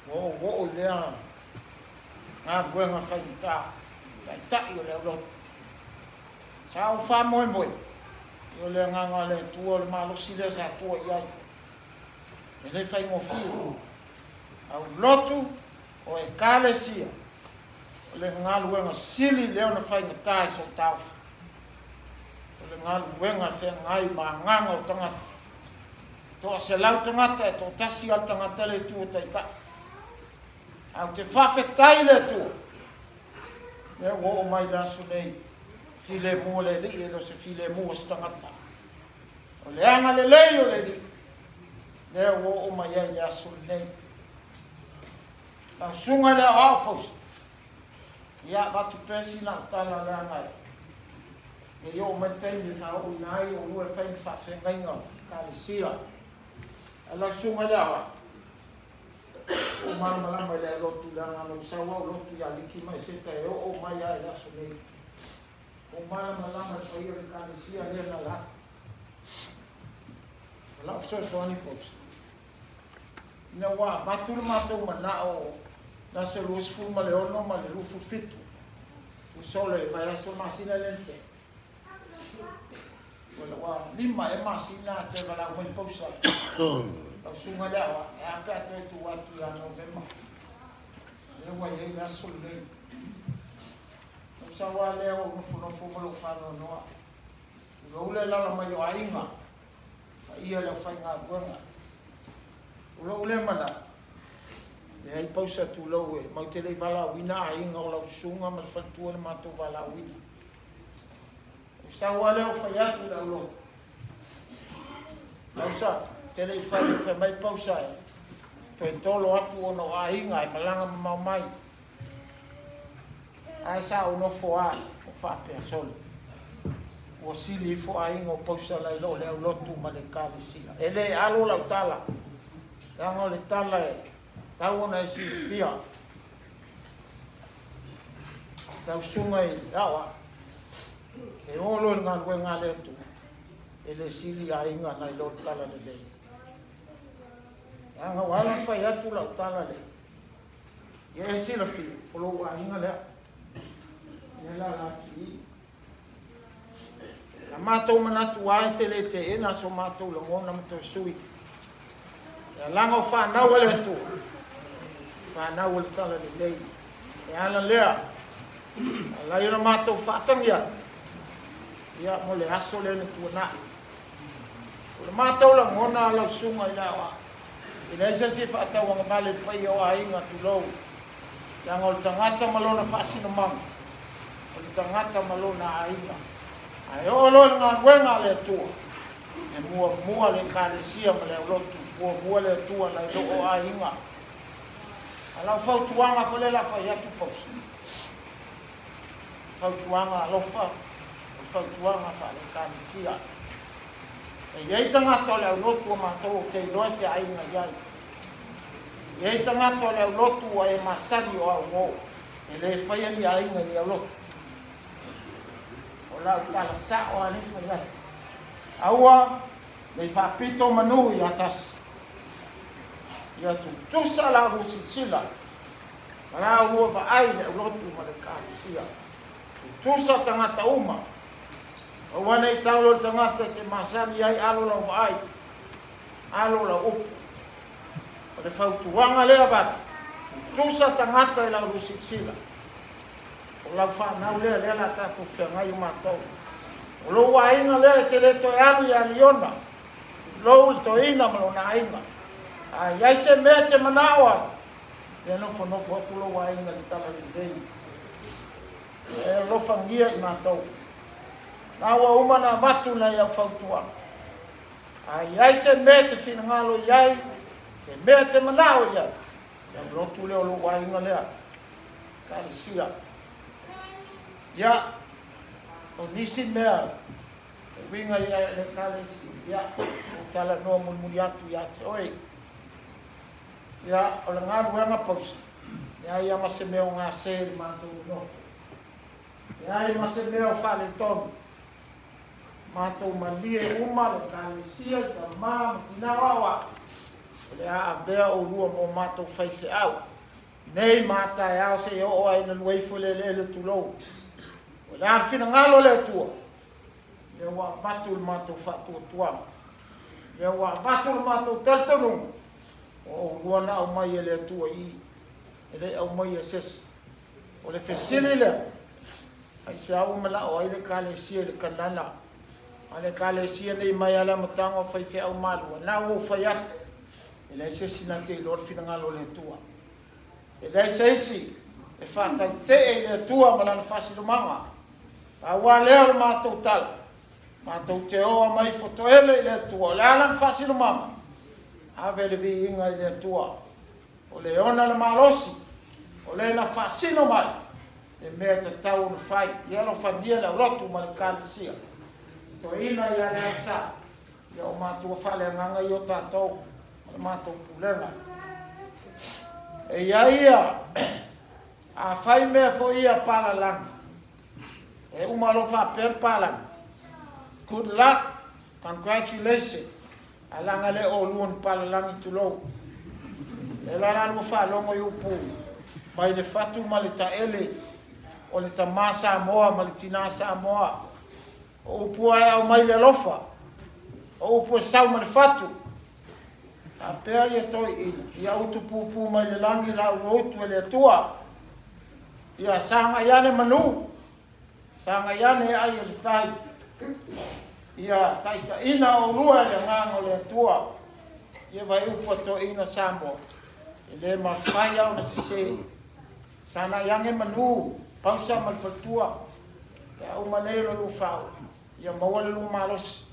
ua ou oo i lea galuega faigata, taitai o le aulotu. Sa ou faamoemoe, o le agaga o le Atua o le malosi lea sa tua i ai. E le faigofie. Aulotu o Ekalesia, o le galuega sili lea ona faigata i sou taofi. O le galuega e feagai ma agaga o tagata. 100 tagata e toatasi lava le tagata le Atua taitai. Ae ou te faafetai i le Atua, lea ua oo mai le aso nei, filemu o le Alii e le o se filemu o se tagata. O le agalelei o le Alii, lea ua oo mai ai le aso lenei. Lau susuga i le aoao pausa, ia avatu pea sina au tala leaga e ne i oo mai le taimi e faaooina ai oulua e fai ni faafeagaiga o Ekalesia. Ae lau susuga i le aoao, ua malamalama i le lotu leaga na ou sau au lotu ia Liki ma Eseta e oo mai lava i le aso nei. Ua malamalama i le paia o le Ekalesia lea na ala atu. O lau fesoasoani pausa, ina ua avatu le matou manao o le aso 26 ma le 27, tusa o le vaiaso masina lea na tea, ua 5 ea masina a toe valaau mai pausa. Lau susuga le aoao, e a pe a toe tuu atu ia Novema, lea ua i ai le aso lenei. Ou sau lava lea ua ou nofonofo ma lou faanoanoa. Tulou le alaala mai o aiga, paia i le aufaigaluega. O lou lea manatu, leai pausa tulou e matou te le i valaauina aiga o lau susuga ma le faletua na matou valaauina. Ou sau lava lea ou fai atu i le aulotu, pausa, te le i fai, fai mai pausa e toe tolo atu ona o aiga e malaga mamao mai. Ae sa ou nofo lava o faapea, sole, ua sili ifo aiga o pausa nai lo le aulotu ma le Ekalesia. E le alo lau tala, leaga o le tala e tau ona e silafia. Lau susuga i le aoao, e o loa i le galuega a le Atua, e le sili aiga nai lo le talalelei. Leaga ua ala ona fai atu lau tala lea, ia e silafia, o lou aiga lea. Ia la la atu i. Na matou manatu lava e te le teena so matou lagona ma toe sui. E alaga o fanau a le Atua, fanau o le talalelei. E ala lea, ala ai ona matou faatagi atu, ia mo le aso lea na tuanai. O le matou lagona a lau susuga i le aoao, E leai se isi e faatauagavale i le paia o aiga, tulou, leaga o le tagata ma lona faasinomaga, o le tagata ma lona aiga. Ae oo loa i le galuega a le Atua, e muamua le Ekalesia ma le aulotu, muamua le Atua nai lo o aiga. A o lau fautuaga foi lea o le a fai atu Pausa, fautuaga alofa, o le fautuaga faale-Ekalesia. E i ai tagata o le aulotu o matou ou te iloa e te aiga i ai. E i ai tagata o le aulotu ua e masani o augo, e le faia ni aiga i ni aulotu. O lau tala sa'o lava lea e fai atu. Aua ne i faapito manu ia tasi. Ia tutusa la ulua silasila ma la ulua vaai i le aulotu ma le Ekalesia. Tutusa tagata uma. Aua ne i tau le tagata e te masani ai alo lau vaai, alo lau upu. O le fautuaga lea avatu, tutusa tagata i la ulua silasila. O lau fanau lea, lea o le a tatou feagai o matou. O lou aiga lea e te le toe alu ia Liona, tulou le toeaina ma lona aiga. A i ai se mea e te manao ai, ia nofonofo atu lou aiga i le talalelei. E alofagia i matou. Na ua uma ona avatu nai au fautuaga. A i ai se mea e te finagalo i ai, se mea e te manao i ai, ia lotu lea o lou aiga lea. Ekalesia. Ia, o nisi mea e uiga i le Ekalesia, ia, ou talanoa mulimuli atu ia te oe. Ia, o le galuega pausa, leai lava ma se mea o gase i le matou nonofo. Leai ma se mea o faaletonu. Matou malie uma le Ekalesia i tama ma tina o au a, o le a avea oulua mo matou faifeau. Nei ma a taeao seia oo ai ina lua ifo i le eleele, tulou. O le a le finagalo o le Atua? Lea ua avatu le matou faatuatuaga. Lea ua avatu le matou talitonuga, o oulua na aumai e le Atua i i, e le i aumaia e se isi. O le fesili lea, aisea ua manao ai le Ekalesia i le Kanana? A o le Ekalesia nei mai lava le amataga o faifeau malua, na ua ou fai atu, E leai se isi na te iloa le finagalo o le Atua. E leai se isi e faatautee i le Atua ma lana faasinomaga. Pau lava lea o le matou tala, matou te oa mai fotoele i le Atua. O le a lana faasinomaga? Ave le viiga i le Atua. O le ona le malosi, o le na faasino mai le mea e tatau ona fai. Ia alofagia le aulotu ma le Ekalesia. Toeaina ia Lealasa, Ia o matua faaleagaga ia o tatou ma le matou pulega. E i ai ia, a fai mea foi ia palalagi, e uma loa faapea le palagi, good luck, congratulations, ae leaga le oulua ni palalagi tulou. Lea la la lua faalogo i upu mai le fatu ma le taele o le tama Samoa ma le tina Samoa. O upu lava e aumai le alofa, o upu e sau ma le fatu. Faapea ia toeaiina, ia utupupu mai le lagi la ua utu e le Atua. Ia sagai ane manu, sagai ane ai o le tai. Ia taitaiina oulua e le agaga o le Atua. Ia vai upu a toeaiina Samoa, e le mafai lava ona sese. Sagai ane manu, pausa ma le faletua. Pe a uma nei o le lua faaoo, ia maua le lua malosi,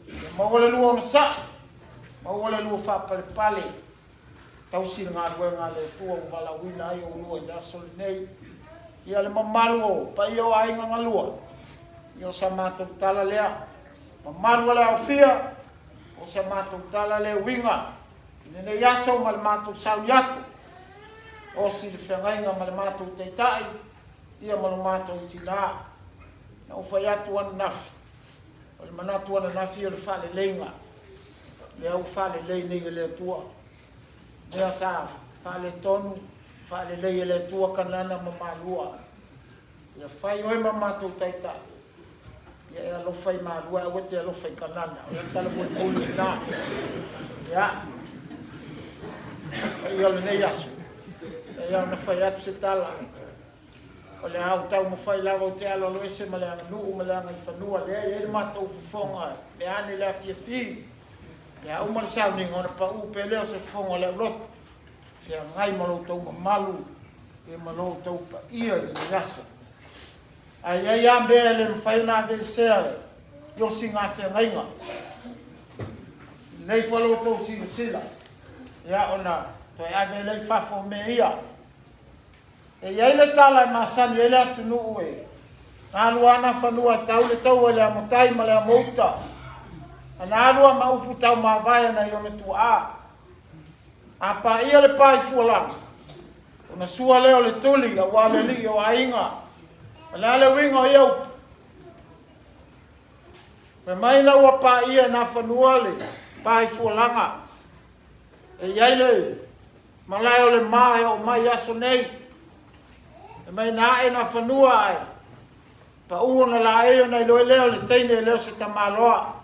ia maua le lua onosai, maua le lua faapalepale, tausi le galuega a le Atua ua valaauina ai oulua i le aso lenei. Ia le mamalu o paia o aiga galua, ia o sa matou tala lea. Mamalu o le aofia, o sa matou tala lea uiga i lenei aso ma le matou sauni atu. Osi le feagaiga ma le matou taitai, ia ma lo matou tina. Na ou fai atu ananafi, o le manatu ananafi o le faaleleiga, lea ua faalelei nei e le Atua. Mea sa faaletonu, faalelei e le Atua Kanana ma Malua. Ia fai oe ma matou taitai, ia e alofa i Malua, aua e te alofa i Kanana. O le tala mulimuli lena. Ia, paia o lenei aso, e ona fai atu se tala, O le a ou taumafai lava ou te aloaloese ma le aganuu ma le agaifanua lea e i ai le matou fofoga e ane le afiafi. Pe a uma le sauniga ona paʻū pea lea o se fofoga o le aulotu e feagai ma lo outou mamalu ma lo outou paia i lenei aso. Ae i ai lava mea e le mafai ona aveesea i osigafeagaiga. Lelei foi lo outou silasila, ia ona toe ave ai lea i fafo o mea ia. E i ai le tala e masani ai le atunuu e na alu lava Nafanua e tau le taua i le amotai ma le amouta, a na alu lava ma upu taumavae a nai ona tuaa. A paia le pa i Fualaga, ona sua lea o le tuli aua le alii o aiga. O le a le uiga o ia upu? Fai mai ina ua paia e Nafanua le pa i Fualaga, e i ai le malae o le ma e oo mai i aso nei. Fai mai na ae Nafanua ae pau ona laei ona iloa ai lea o le teine e le o se tamaloa.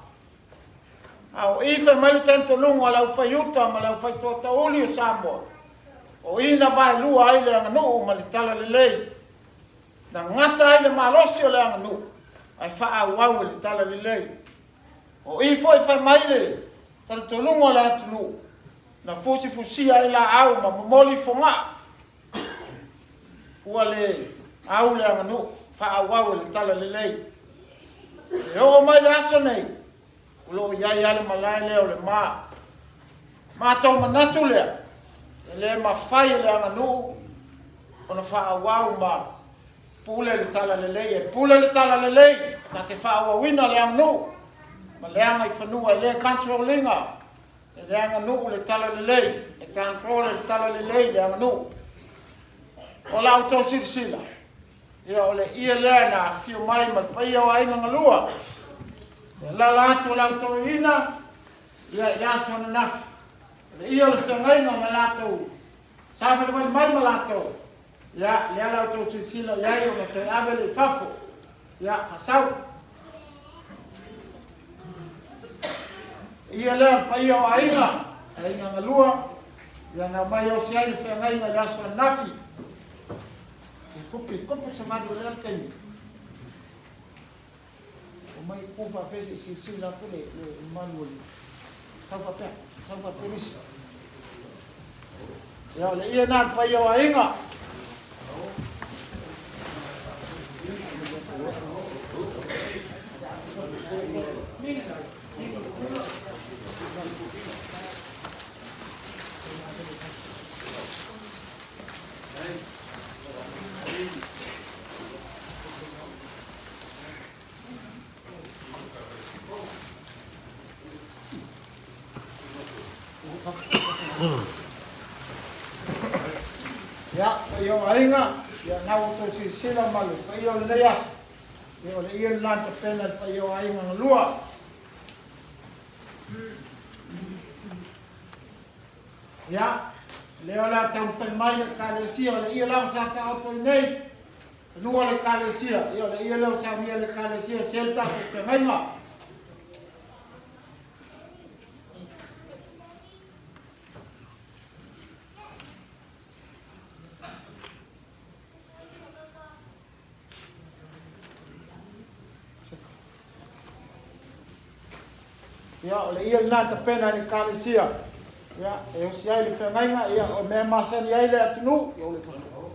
A o i fai mai le talitonuga o le aufaiuta ma le aufaitoatauli o Samoa, o i na vaelua ai le aganuu ma le talalelei. Na gata ai le malosi o le aganuu ae faaauau e le talalelei. O i foi fai mai le talitonuga o le atunuu, na fusifusia ai laau ma momoli fogaa, ua le au le aganuu, faaauau e le talalelei. E oo mai le aso nei, o lo o i ai lava le malae lea o le ma. Matou manatu lea, e le mafai e le aganuu ona faaauau ma pule le talalelei. E pule le talalelei na te faaauauina le aganuu ma le agaifanua, e le control ina e le aganuu le talalelei, e control e le talalelei le aganuu. O la outou silasila, ia o le ie lea na afio mai ma le paia o aiga galua, e alaala atu o la outou ina, ia i le aso ananafi. O le ie o le feagaiga na latou savalivali mai ma latou, ia lea la outou silasila i ai ona toe ave lea i fafo, ia fasau. Ia lea o le paia o aiga, aiga galua, ia na omai osi ai le feagaiga i le aso ananafi. E kupi, kupu se malu o lea le taimi. O mai ku faapea se i silasila atu le malu o le sau faapea, sau faapea nisi. Ia o le ia na le paia o aiga. Ia, paia o aiga, ia na ua outou silasila ma le paia o lenei aso. Ia o le ie lena na tapena i le paia o aiga galua. Ia, lea o le a taumafai mai le Ekalesia, o le ie lava sa taoto i nei, fanua o le Ekalesia, ia o le ie lea ua saunia e le Ekalesia, se le tatou feagaiga. Ia, o le ie lena tapena e le Ekalesia, ia, e osi ai le feagaiga, ia, o mea e masani ai le atunuu, ia o le fasoa.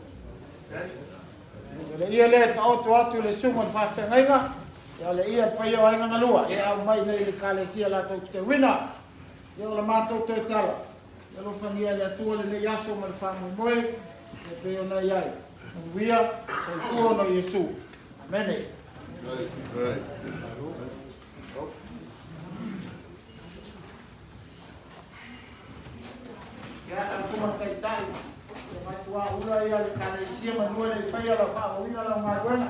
O le ie lea e taoto atu i le susuga i le faafeagaiga, ia, o le ie paia o aiga galua, ia, aumai nei i le Ekalesia latou te teuina. Ia, o le matou toe tala, ia alofagia e le Atua lenei aso ma le faamoemoe, ia pei ona i ai. Manuia, soifua ona o Iesu. Amene. Ia, lau Susuga i le Taitai, ia matua ula ia le Ekalesia manua e le i faia lau faaauauina lau galuega.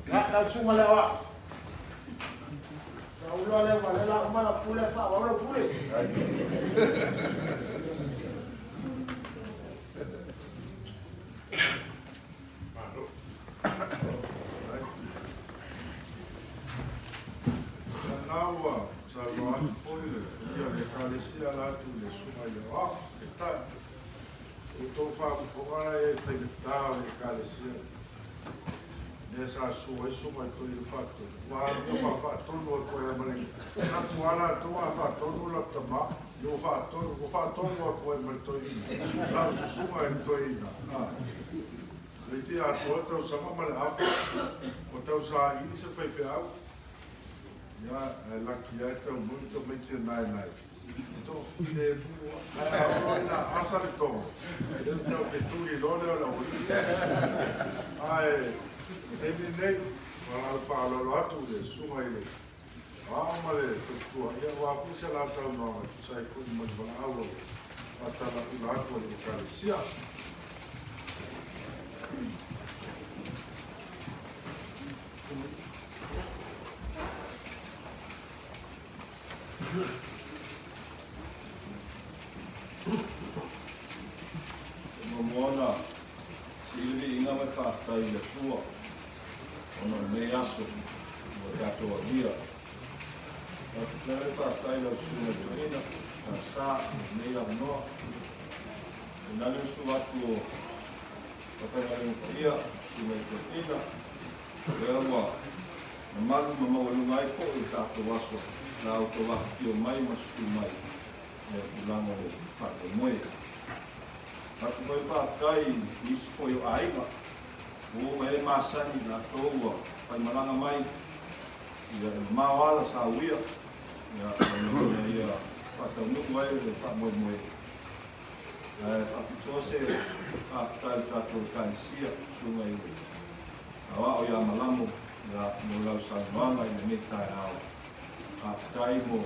Ia, lau Susuga i le Aoao. Ia ula lea ua lela uma lau pule, faaauau lau pule. Ia na ua saunoa atu foi le paia o le Ekalesia ala atu i le Susuga i le Aoao. Ua outou faafofoga la e faigata o le Ekalesia lea sa susu ai Susuga i Toeaina Faatonu, ua amio ma faatonu atu ai ma le manatu lava latou a faatonu lau tama, ia ua faatonu, ua faatonu atu ai ma le toeaina, lau susuga i le toeaina. Toeitiiti atoa le tausaga ma le afa o tau saili se faifeau. Ia, ae laki lava e taunuu le tamaiti e naenae. Toafilemu lava. Ae a oo loa ina asa le togo, ia ona tau fetuli loa lea o le aualii. Ae, o le taimi lenei, ua alaala faaaloalo atu i le susuga i le Aoao ma le Faletua, ia aua foi se la saunoaga e tusa ai foi ma le valaau a le faatalaula atu a le Ekalesia. E muamua ona sili viiga ma le faafetai i le Atua ona o lenei aso ua tatou aulia. Faafetai le faafetai i lau Susuga i le Toeaina Sa i lenei avanoa. Tainane le susu atu o Faafaigaluega Paia, Susuga i Toeaina, lea ua mamalu ma maualuga ai foi le tatou aso la outou afifio mai ma susu mai i le tulaga o le faamoemoe. Avatu foi le faafetai i nisi foi o aiga ua uma e masani latou ua faimalaga mai ia e mamao ala sa uia ia ina ia faataunuu ai le faamoemoe. Ae faapitoa se faafetai i le tatou Ekalesia, Susuga i le Aoao ia Malamo ia mo lau saunoaga i lenei taeao. Faafetai mo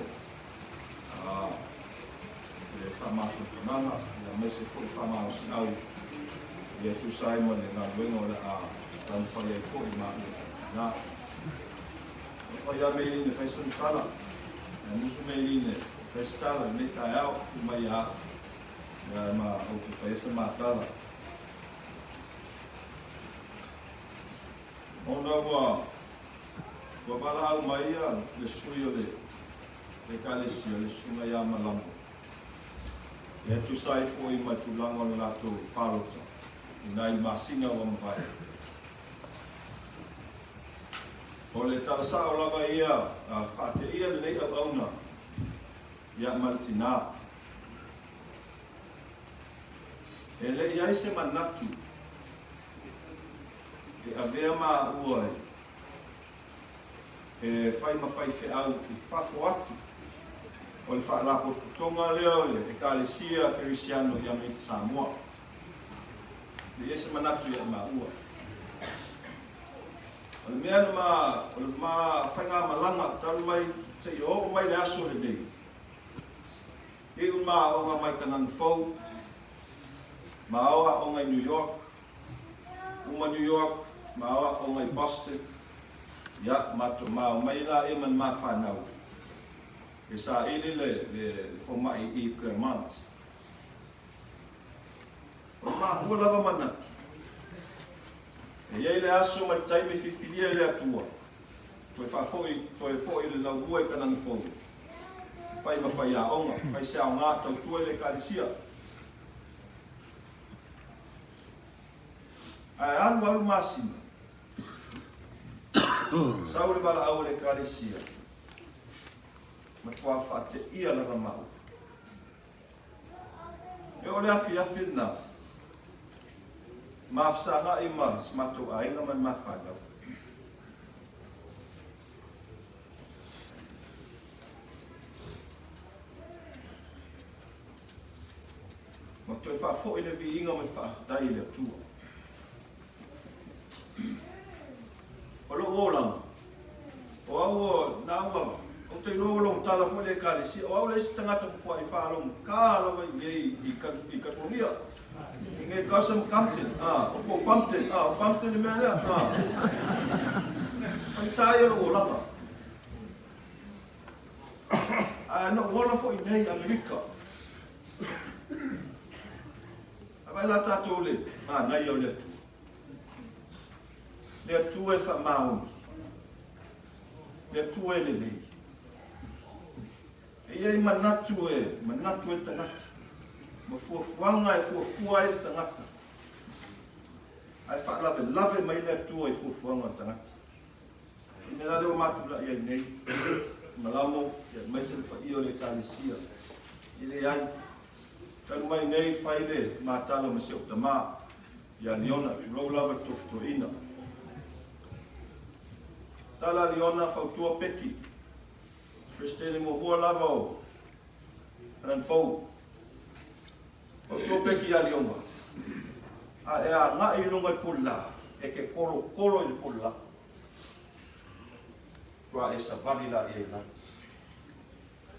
le faamafanafanaga aemaise foi le faamalosiau ia e tusa ai ma le galuega o le a taumafai ai foi ma au tina. E fai lava Meiline e fai sana tala, e musu Meiline e fai se tala i lenei taeao, tuu mai ia au, ia ma ou te faia se ma tala. Ona ua ua valaau mai ia le sui o le Ekalesia, le Susuga ia Malamo, e tusa ai foi ma le tulaga o le latou palota i nai masina ua mavae. O le tala sao lava ia a faateia lenei auauna ia ma le tinā. E le i ai se manatu e avea maua e fai ma faifeau i fafo atu o le Faalapotopotoga lea o le Ekalesia Kerisiano i Amerika Samoa. E le i ai se manatu ia maua. O le mea na ma, o le ma faigamalaga talu mai seia oo mai le aso lenei, iu ma aoga mai Kanana Fou, ma ao aoga i New York, uma New York, ma ao aoga i Boston, ia, ma ma omai laia ma le ma fanau e saili le, le, le fomai i Claremont. O le maua lava manatu, e i ai le aso ma le taimi e filifilia e le Atua, toe faafoi, toe foi le laulua i Kanana Fou, e fai ma faiaoga, fai se aoga tautua i le Ekalesia. Ae alu alu masina, sau le valaau a le Ekalesia, matua faateia lava maua. E oo le afiafi lena, ma fesagai ma si matou aiga ma le ma fanau. Ma toe faafoi le viiga ma le faafetai i le Atua. O lou olaga, o au o na ua, ou te iloa ua logotala foi le Ekalesia, o au le isi tagata matuai faalogotā lava i inei i i California. I inei Carson ma Compton, a, o po o Compton, a, o Compton le mea lea, a. Faigata ia lou olaga. Ae na ou ola foi i inei i Amerika. Ae vaai la tatou le manaia o le Atua. Le Atua e faamaoni. Le Atua e lelei. E i ai manatu e manatu e tagata. Ma fuafuaga e fuafua ai le tagata, ae faalavelave mai le Atua i fuafuaga o le tagata. O le mea la lea ua matulai ai nei, Malamo, aemaise le paia o le Ekalesia, e leai. Talu mai nei fai le matala ma si ou tama ia Liona, tulou lava le tofitoina. Tala a Liona, fautua Peki, Peresetene muamua lava o Kalanfou. Fautua Peki ia Liona, a e agai i luga i le pulelā, e te kolokolo i le pulelā. Faatoa e savali laia i lalo.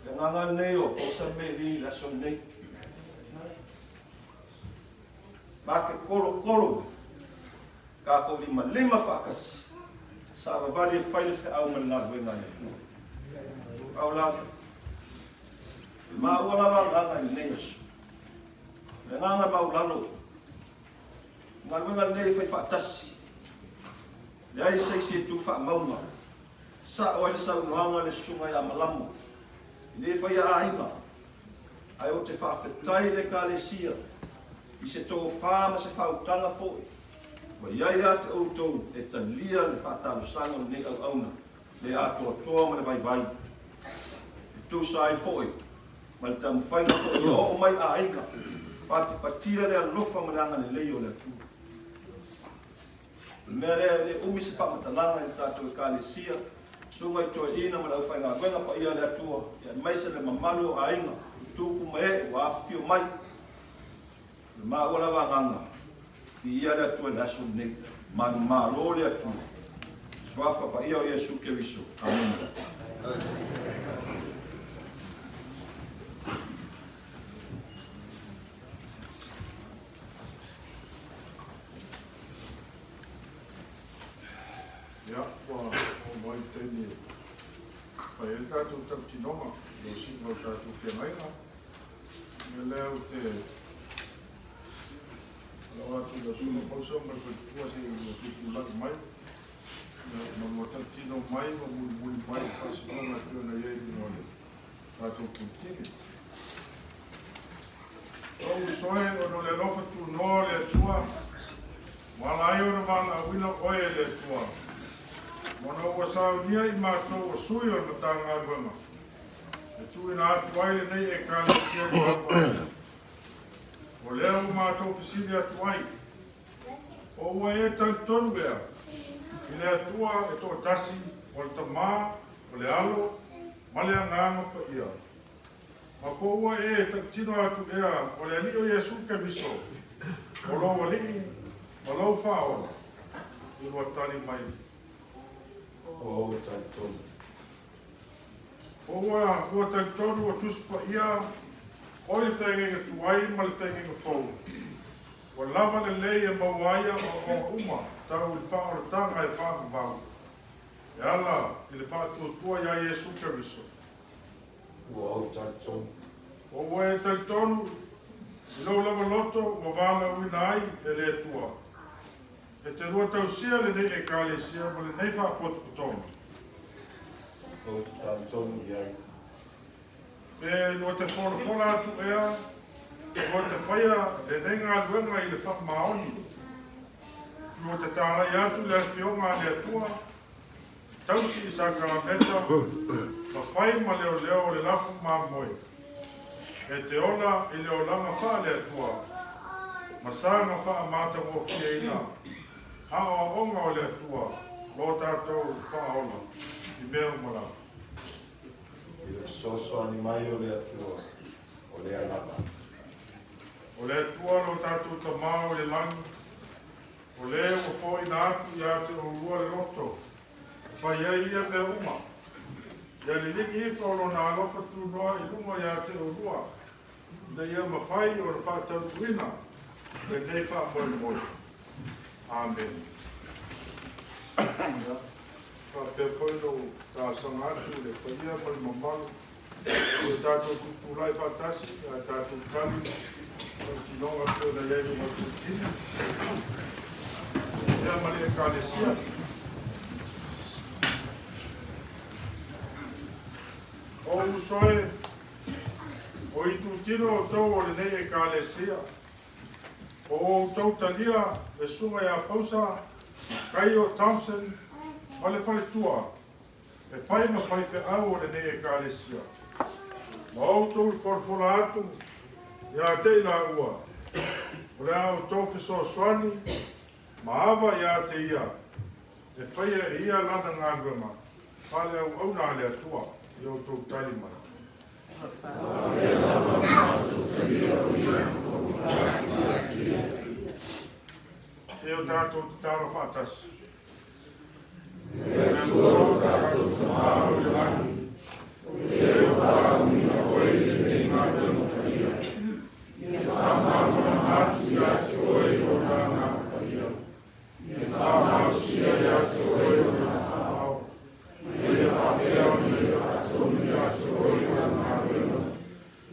Le agaga lenei o Pausami Meli i le aso lenei. Ma te kolokolo tatou limalima faatasi, savavali e fai le feau ma le galuega a le Atua. Pau la lea. E maua lava agaga i lenei aso. Le agaga maualalo, o galuega lenei e fai faatasi. Leai se isi e tu faamauga. Sa'o ai le saunoaga a le Susuga ia Malamo, E le faia aiga, ae ou te faafetai i le Ekalesia i se tofa ma se faautaga foi ua i ai ia te outou e talia le faatalosaga o lenei auauna le atoatoa ma le vaivai, e tusa ai foi ma le taumafaiga foi ia oo mai aiga patipatia le alofa ma le agalelei o le Atua. O le mea lea, e le umi se faamatalaga i le tatou Ekalesia, Susuga i Toeaina ma le aufaigaluega paia a le Atua, aemaise le mamalu o aiga, tupu ma ee ua afifio mai. O le maua lava agaga, viia le Atua i le aso lenei. Manumalo le Atua. Suafa paia o Iesu Keriso. Amene. Ia, ua oo mai le taimi e fai ai le tatou tautinoga i le siuga o le tatou feagaiga. O le mea lea ou te alao atu i lau Susuga Pausam ma le Faletua se i lua tutulai mai, ia, ma lua tautino mai ma mulimuli mai i le faasinoga e pei ona i ai i luga o le tatou Puletini. Lou uso e, ona o le alofa tunoa o le Atua, ua ala ai ona valaauina oe e le Atua, ona ua saunia i matou o sui o le Matagaluega e tuuina atu ai lenei Ekalesia i lau vaaiga. O lea ua matou fesili atu ai, O ua e talitonu ea i le Atua e toatasi, o le Tama, o le Alo, ma le Agaga Paia? Ma po ua e tautino atu ea o le Alii o Iesu Keriso, o lou Alii ma lou Faaola? I lua tali mai. Ua ou talitonu. Po ua ua talitonu o Tusi Paia oi le feagaiga tuai ma le feagaiga fou, ua lava lelei e maua ai aoaoga uma tau i le faaolataga e faavavau, e ala i le faatuatua iā Iesu Keriso. Ua ou talitonu. O ua e talitonu i lou lava loto ua valaauina ai e le Atua e te lua tausia lenei Ekalesia ma lenei faapotopotoga. Ou te talitonu i ai. Pe lua te folafola atu ea, lua te faia lenei galuega i le faamaoni, lua te tālai atu le Afioga a le Atua, tausi i sakalameta ma fai ma leoleo o le lafu mamoe, e te ola i le olaga faale-Atua ma saga faamatagofieina aoaoga o le Atua lo tatou Faaola i mea uma lava. I le fesoasoani mai o le Atua, o lea lava. O le Atua lo tatou Tama o i le lagi, O le ua foaiina atu ia te oulua le loto e fai ai ia mea uma, ia liligi ifo lona alofa tunoa i luga ia te oulua, ina ia mafai ona faatautuina lenei faamoemoe. Amene. Ia, faapea foi lou talosaga atu i le paia ma le mamalu o le tatou tutulai faatasi ae tatou tali tautinoga e pei ona i ai luga o le Puletini ia ma le Ekalesia. O uso e, o O itutino outou o lenei Ekalesia, o outou talia le susuga ia Pausa Kaio Thompson ma le faletua e fai ma faifeau o lenei Ekalesia, ma outou folafola atu ia te i laua, o le a outou fesoasoani ma ava ia te ia e faia e ia lana galuega faaleauauna a le Atua. I outou tali mai. Se i o tatou tatalo faatasi. E le Atua lo tatou Tamā o i le lagi, o le ua valaauina oe i lenei galuega paia, ia faamalamalama atu ia te oe lona Agaga Paia, ia faamalosia ia te oe lona aao, ina ia faapea ona ia faatonu ia te oe lana galuega,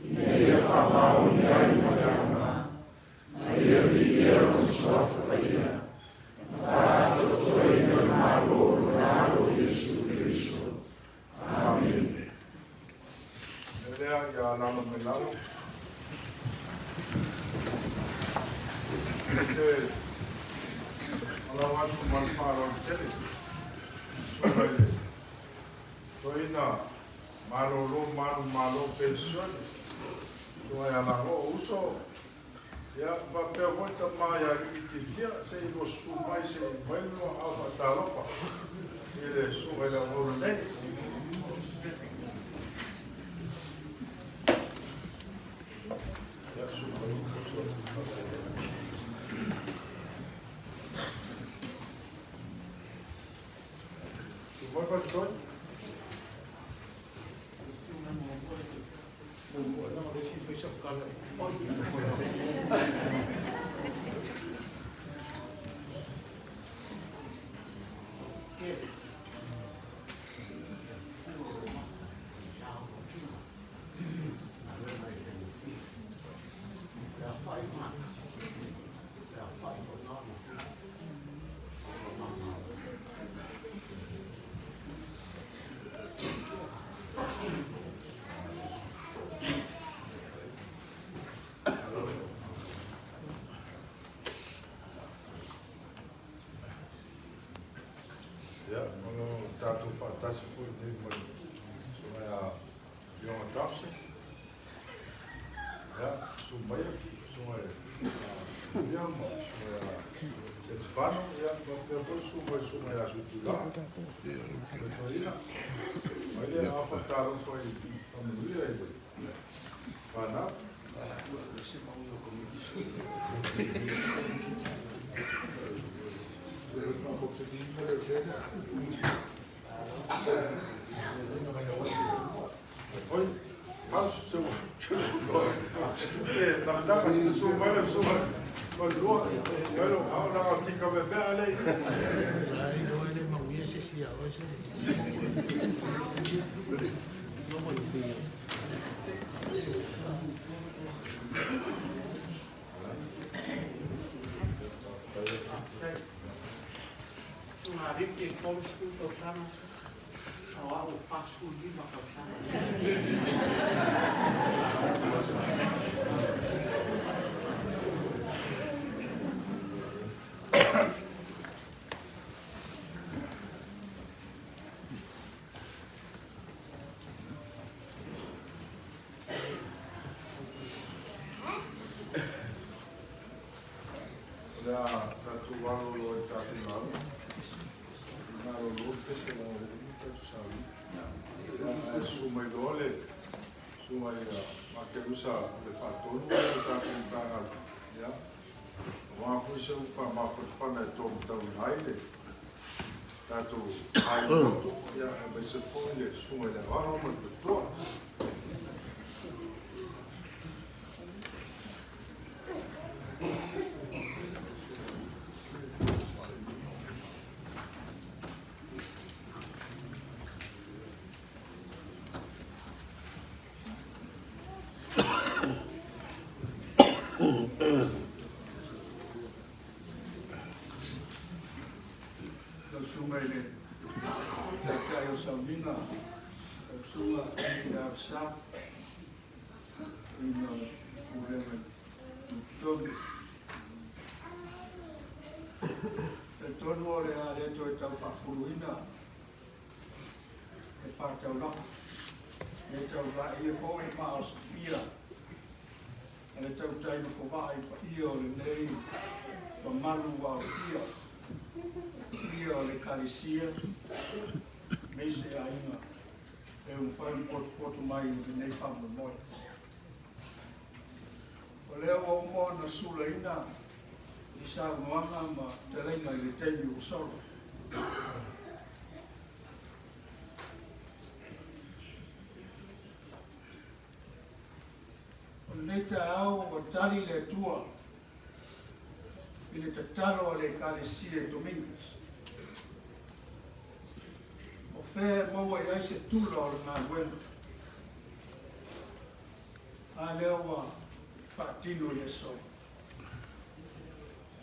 ina ia faamaoni ai ma le aoga, ma ia viia lona suafa paia, ma faaatoatoaina le Malo o lona Alo Iesu Keriso. Amene. Lea ia alala mai lalo. Te alau atu ma le faaaloalo tele. Susuga i le toeaina malolo manumalo penisione. Susuga ia Lagoo Uso. Ia, faapea foi tama ia Alii Tiatia, se i lua susu mai se i mai lua aao faatalofa i le susuga i le auauna nei. Ia, susu mai. Susu mai faletoi. Ia, o lo tatou faatasi foi nei ma le susuga ia Ioga Thompson. Ia, susu maia, susuga ia ma susuga ia Setefano, ia, faapea foi susu mai susuga ia Suitulaga. Le toeaina. Mai le a faatalofa i faamanuia i le fanau. Oi, paus, se e naftaga se su mai le su mai lua, mai lo au na ki ka me ale. Ai lo ele manuia se sia o se. Suga Ricky e 30 tausaga, o au e 45 tausaga. O le a tatou alolo ai tatou lauga. Malolo pese la o le tatou saui. Ae susu mai loa le susuga ia Makelusa le faatonu o le tatou Matagaluega. Ia, aua foi se upu faamafanafana e taumatauina ai le tatou aiga lotu. Ia, aemaise foi le susuga i le aoao ma le faletua. Lau susuga i le Taitai o Sauniga, lau susuga i le Avesa, taitaiina o le Pulega Tutotonu. Talitonu o le a le toe tau faafuluina le pa taulaga, le tau laaia foi le maa o Sofia a le tautai ma fomaa i paia o lenei mamalu ua aofia, paia o le Ekalesia aemaise aiga e ua mafai ona potopoto mai i lenei faamoemoe. O lea ua uma ona sulaina i saunoaga ma fetalaiga i le taimi ua sola. O lenei taeao ua tali le Atua i le tatalo a le Ekalesia i Dominguez. O fea e maua i ai se tula o le galuega? A lea ua faatino i le aso.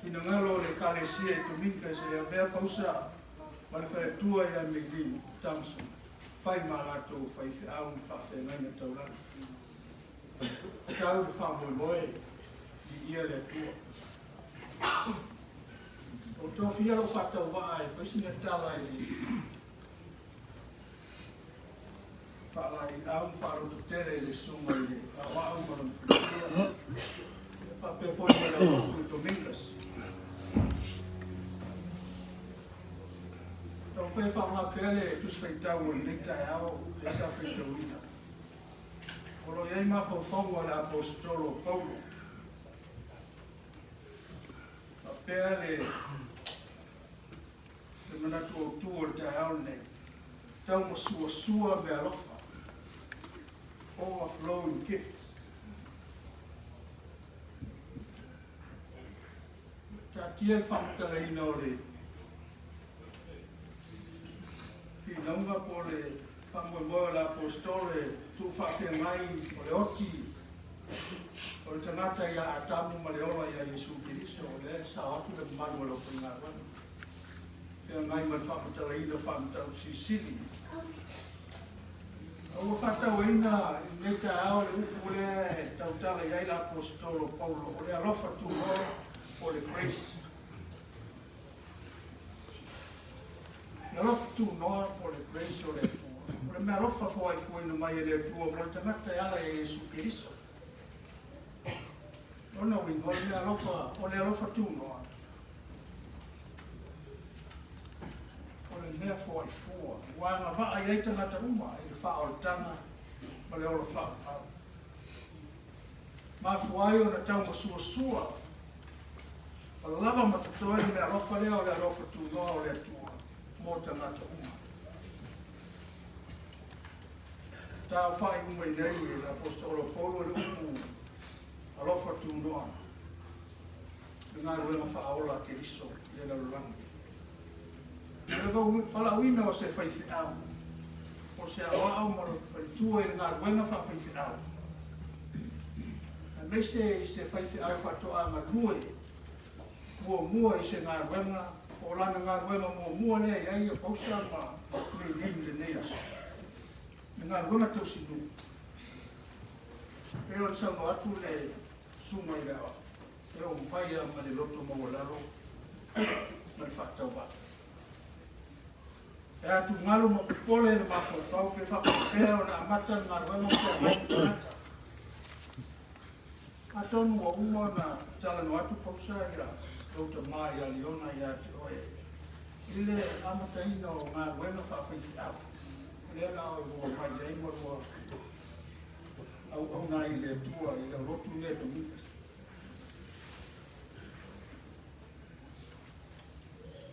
Finagalo o le Ekalesia i Dominguez e avea Pausa ma le faletua ia Meilin Thompson fai ma latou faifeau ma faafeagaiga taulagi. Tau le faamoemoe i ia le Atua. O tofia lou faatauvaa e fai sina tala i le faalaeiau ma faalototele i le susuga i le Aoao ma lona faletua, faapea foi ma le Aulotu i Dominguez. Taumafai e faaaoga pea le Tusi Faitau o lenei taeao lea sa faitauina. O lo o i ai mafaufauga o le Aposetolo o Paulo. Faapea le manatu autu o le taeao lenei, tau masuasua meaalofa, overflowing gifts. Taatia le faamatalaina o le finauga po o le faamoemoe o le Aposetolo e tuufaafeagai o le oti o le tagata ia Atamu ma le ola ia Iesu Keriso, o lea e sao atu le mamalu o le aufaigaluega. Feagai ma le faamatalaina faamatau silisili. A ua faatauaina i lenei taeao le upu lea e tautala i ai le Aposetolo Paulo, o le alofa tunoa po o le grace. Le alofa tunoa po o le grace o le Atua. O le meaalofa foaifuaina mai e le Atua mo le tagata e ala ia Iesu Keriso. Lona uiga, o le meaalofa, o le alofa tunoa, o le mea foaifua, ua agavaa i ai tagata uma i le faaolataga ma le ola faaauau. Mafua ai ona taumasuasua ma lava ma totoe le meaalofa lea o le alofa tunoa o le Atua mo tagata uma. Taaofai uma i nei e le Aposetolo Paulo le upu alofa tunoa, le galuega faaola a Keriso i le lalolagi. O le valaauina o se faifeau, o se aoao ma le faletua i le galuega faafaifeau, aemaise i se faifeau faatoa galue muamua i se galuega, po o lana galuega muamua lea i ai o Pausa ma Meilin i lenei aso, le galuega tausinuu. Pei ona saunoa atu le susuga i le aoao, e oo mai lava ma le loto maualalo ma le faatauvaa. E atugalu ma popole le mafaufau pe faapefea ona amata le galuega o feagai ma tagata. Atonu ua uma ona talanoa atu Pausa ia lou tama ia Leona ia te oe i le amataina o galuega faafaifeau. O lea la o lua mai ai ma lua auauna ai i le Atua i le lotu lea Dominguez.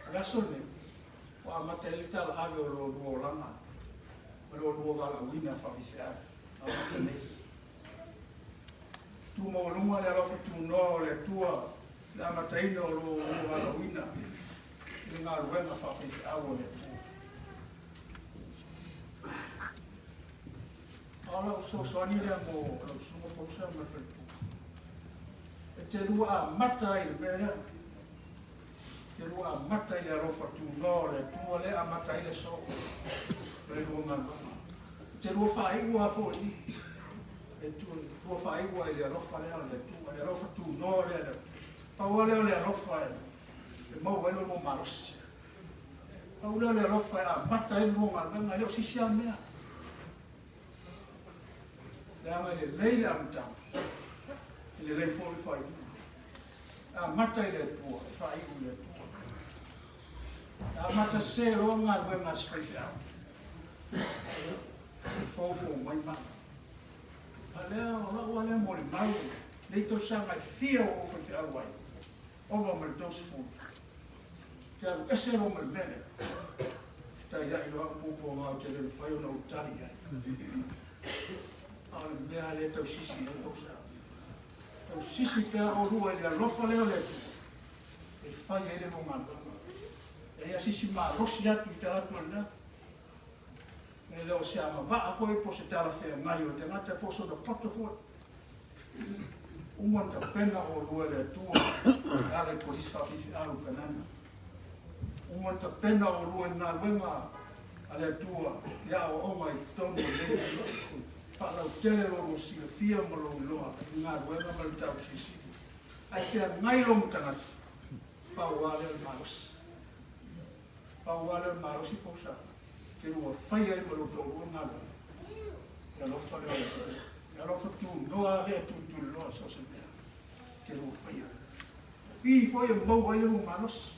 O le aso lenei, ua amata ai le talaave o lo lua olaga ma lo lua valaauina faafaifeau. Amata nei. Tumaualuga le alofa tunoa o le Atua le amataina o lo lua valaauina i le galuega faafaifeau o le Atua. A o lau fesoasoani lea mo lau susuga Pausa ma le faletua. E te lua amata ai i le mea lea. E te lua amata i le alofa tunoa o le Atua lea e amata ai le aso ma le lua galuega. E te lua faaiu lava foi i i. E tua faaiua i le alofa lea o le Atua, le alofa tunoa lea le Atua. Pau lea o le alofa e maua ai lo lua malosi. Pau lea o le alofa e amata ai le lua galuega, e le o se isi lava mea. Leaga e lelei le amataga, e lelei foi le faaiuga. E amata i le Atua, e faaiu i le Atua. E amata sese loa galuega a se faifeau, e foufou mai maa. A lea, o lau lava lea molimau, nei tausaga e fia ua ou faifeau ai, ova ma le 30. Te alu ese loa ma le mea lea, fetaiai loa au puapuaga ou te le mafai ona ou tali i ai. A o le mea lea e tausisi i ai Pausa. Tausisi pea oulua i le alofa lea o le Atua e fai ai le lua galuega. E i ai sisi malosi atu i talaatu o lena. E le o se agavaa foi po o se talafeagai o le tagata po o sona poto foi. Uma ona tapena oulua e le Atua e ala i kolisi faafaifeau i Kanana. Uma ona tapena oulua i le galuega a le Atua i aoaoga i totonu o lenei atunuu. Faalautele lo lua silafia ma lou iloa i le galuega ma le mataupu silisili. Ae feagai lou matagata, pau lava lea o le malosi. Pau lava lea o le malosi Pausa, te lua faia ai ma lou toalua le galuega. Le alofa lea o le Atua. Le alofa tunoa lea e tulituliloa so o se mea te lua faia. O i foi e maua ai le lua malosi.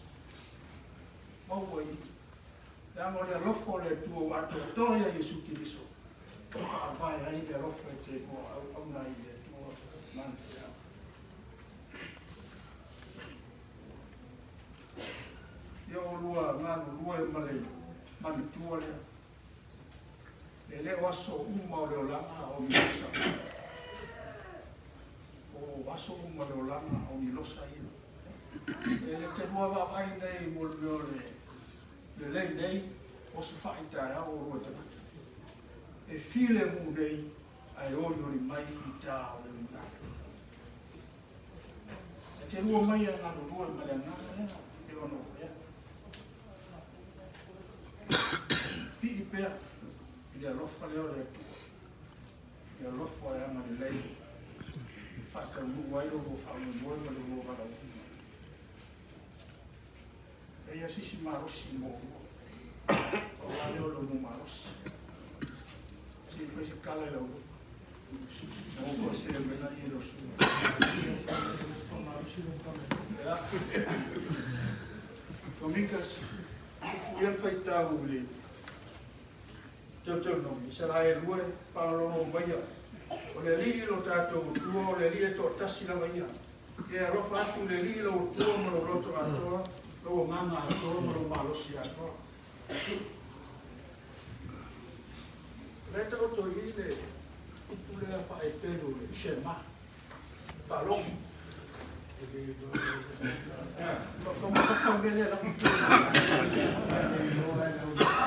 Maua i i. Leaga o le alofa o le Atua ua atoatoa ia Iesu Keriso, e faavae ai le alofa e te lua auauna ai i le Atua ma ana feau. Ia oulua galulue ma le manatua lea. E le o aso uma o le olaga o ni losa. O aso uma o le olaga o ni losa ia. E le te lua vaavaai nei mo le mea o le lelei nei o sofa'i taeao oulua tagata. E filemu nei ae olioli mai fita o le lumanai. E te lua mai e galulue ma le agaga lea e pei ona ou fai atu. Pii pea i le alofa lea o le Atua, le alofa e agalelei e faataunuu ai lo lua faamoemoe ma lo lua valaauina. E leai se isi malosi mo oulua, pau lava lea o lo lua malosi. Se i fai se tala i lau loto. Na ou faasee mai laia i lau susuga. Ia. Tomikas, tupu ia le faitau i le Deuteronomy, Isaraelu e, faalogologo maia, o le Alii lo tatou Atua, o le Alii e toatasi lava ia. Ia e alofa atu i le Alii lou Atua ma lou loto atoa, lou agaga atoa ma lou malosi atoa. O lea e taoto i i le upu lea faa-Eperu le Shema, faalogo.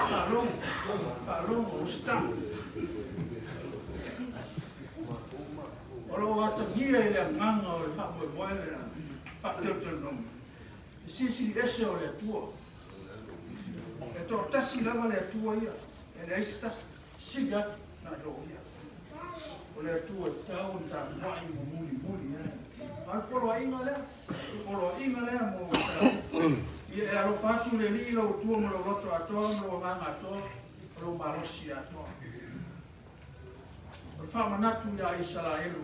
Faalogo, faalogo, usita'i. O lo o atagia i le agaga o le faamoemoe lea faa-Deuteronomy, le Silisili Ese o le Atua. E toatasi lava le Atua ia, e leai se tasi sili atu nai lo ia. O le Atua e tatau ona tapuai ma mulimuli ai. A o le poloaiga lea, poloaiga lea mo Isaraelu. Ia e alofa atu le Alii i lou Atua ma lou loto atoa ma lou agaga atoa ma lou malosi atoa. O le faamanatu iā Isaraelu,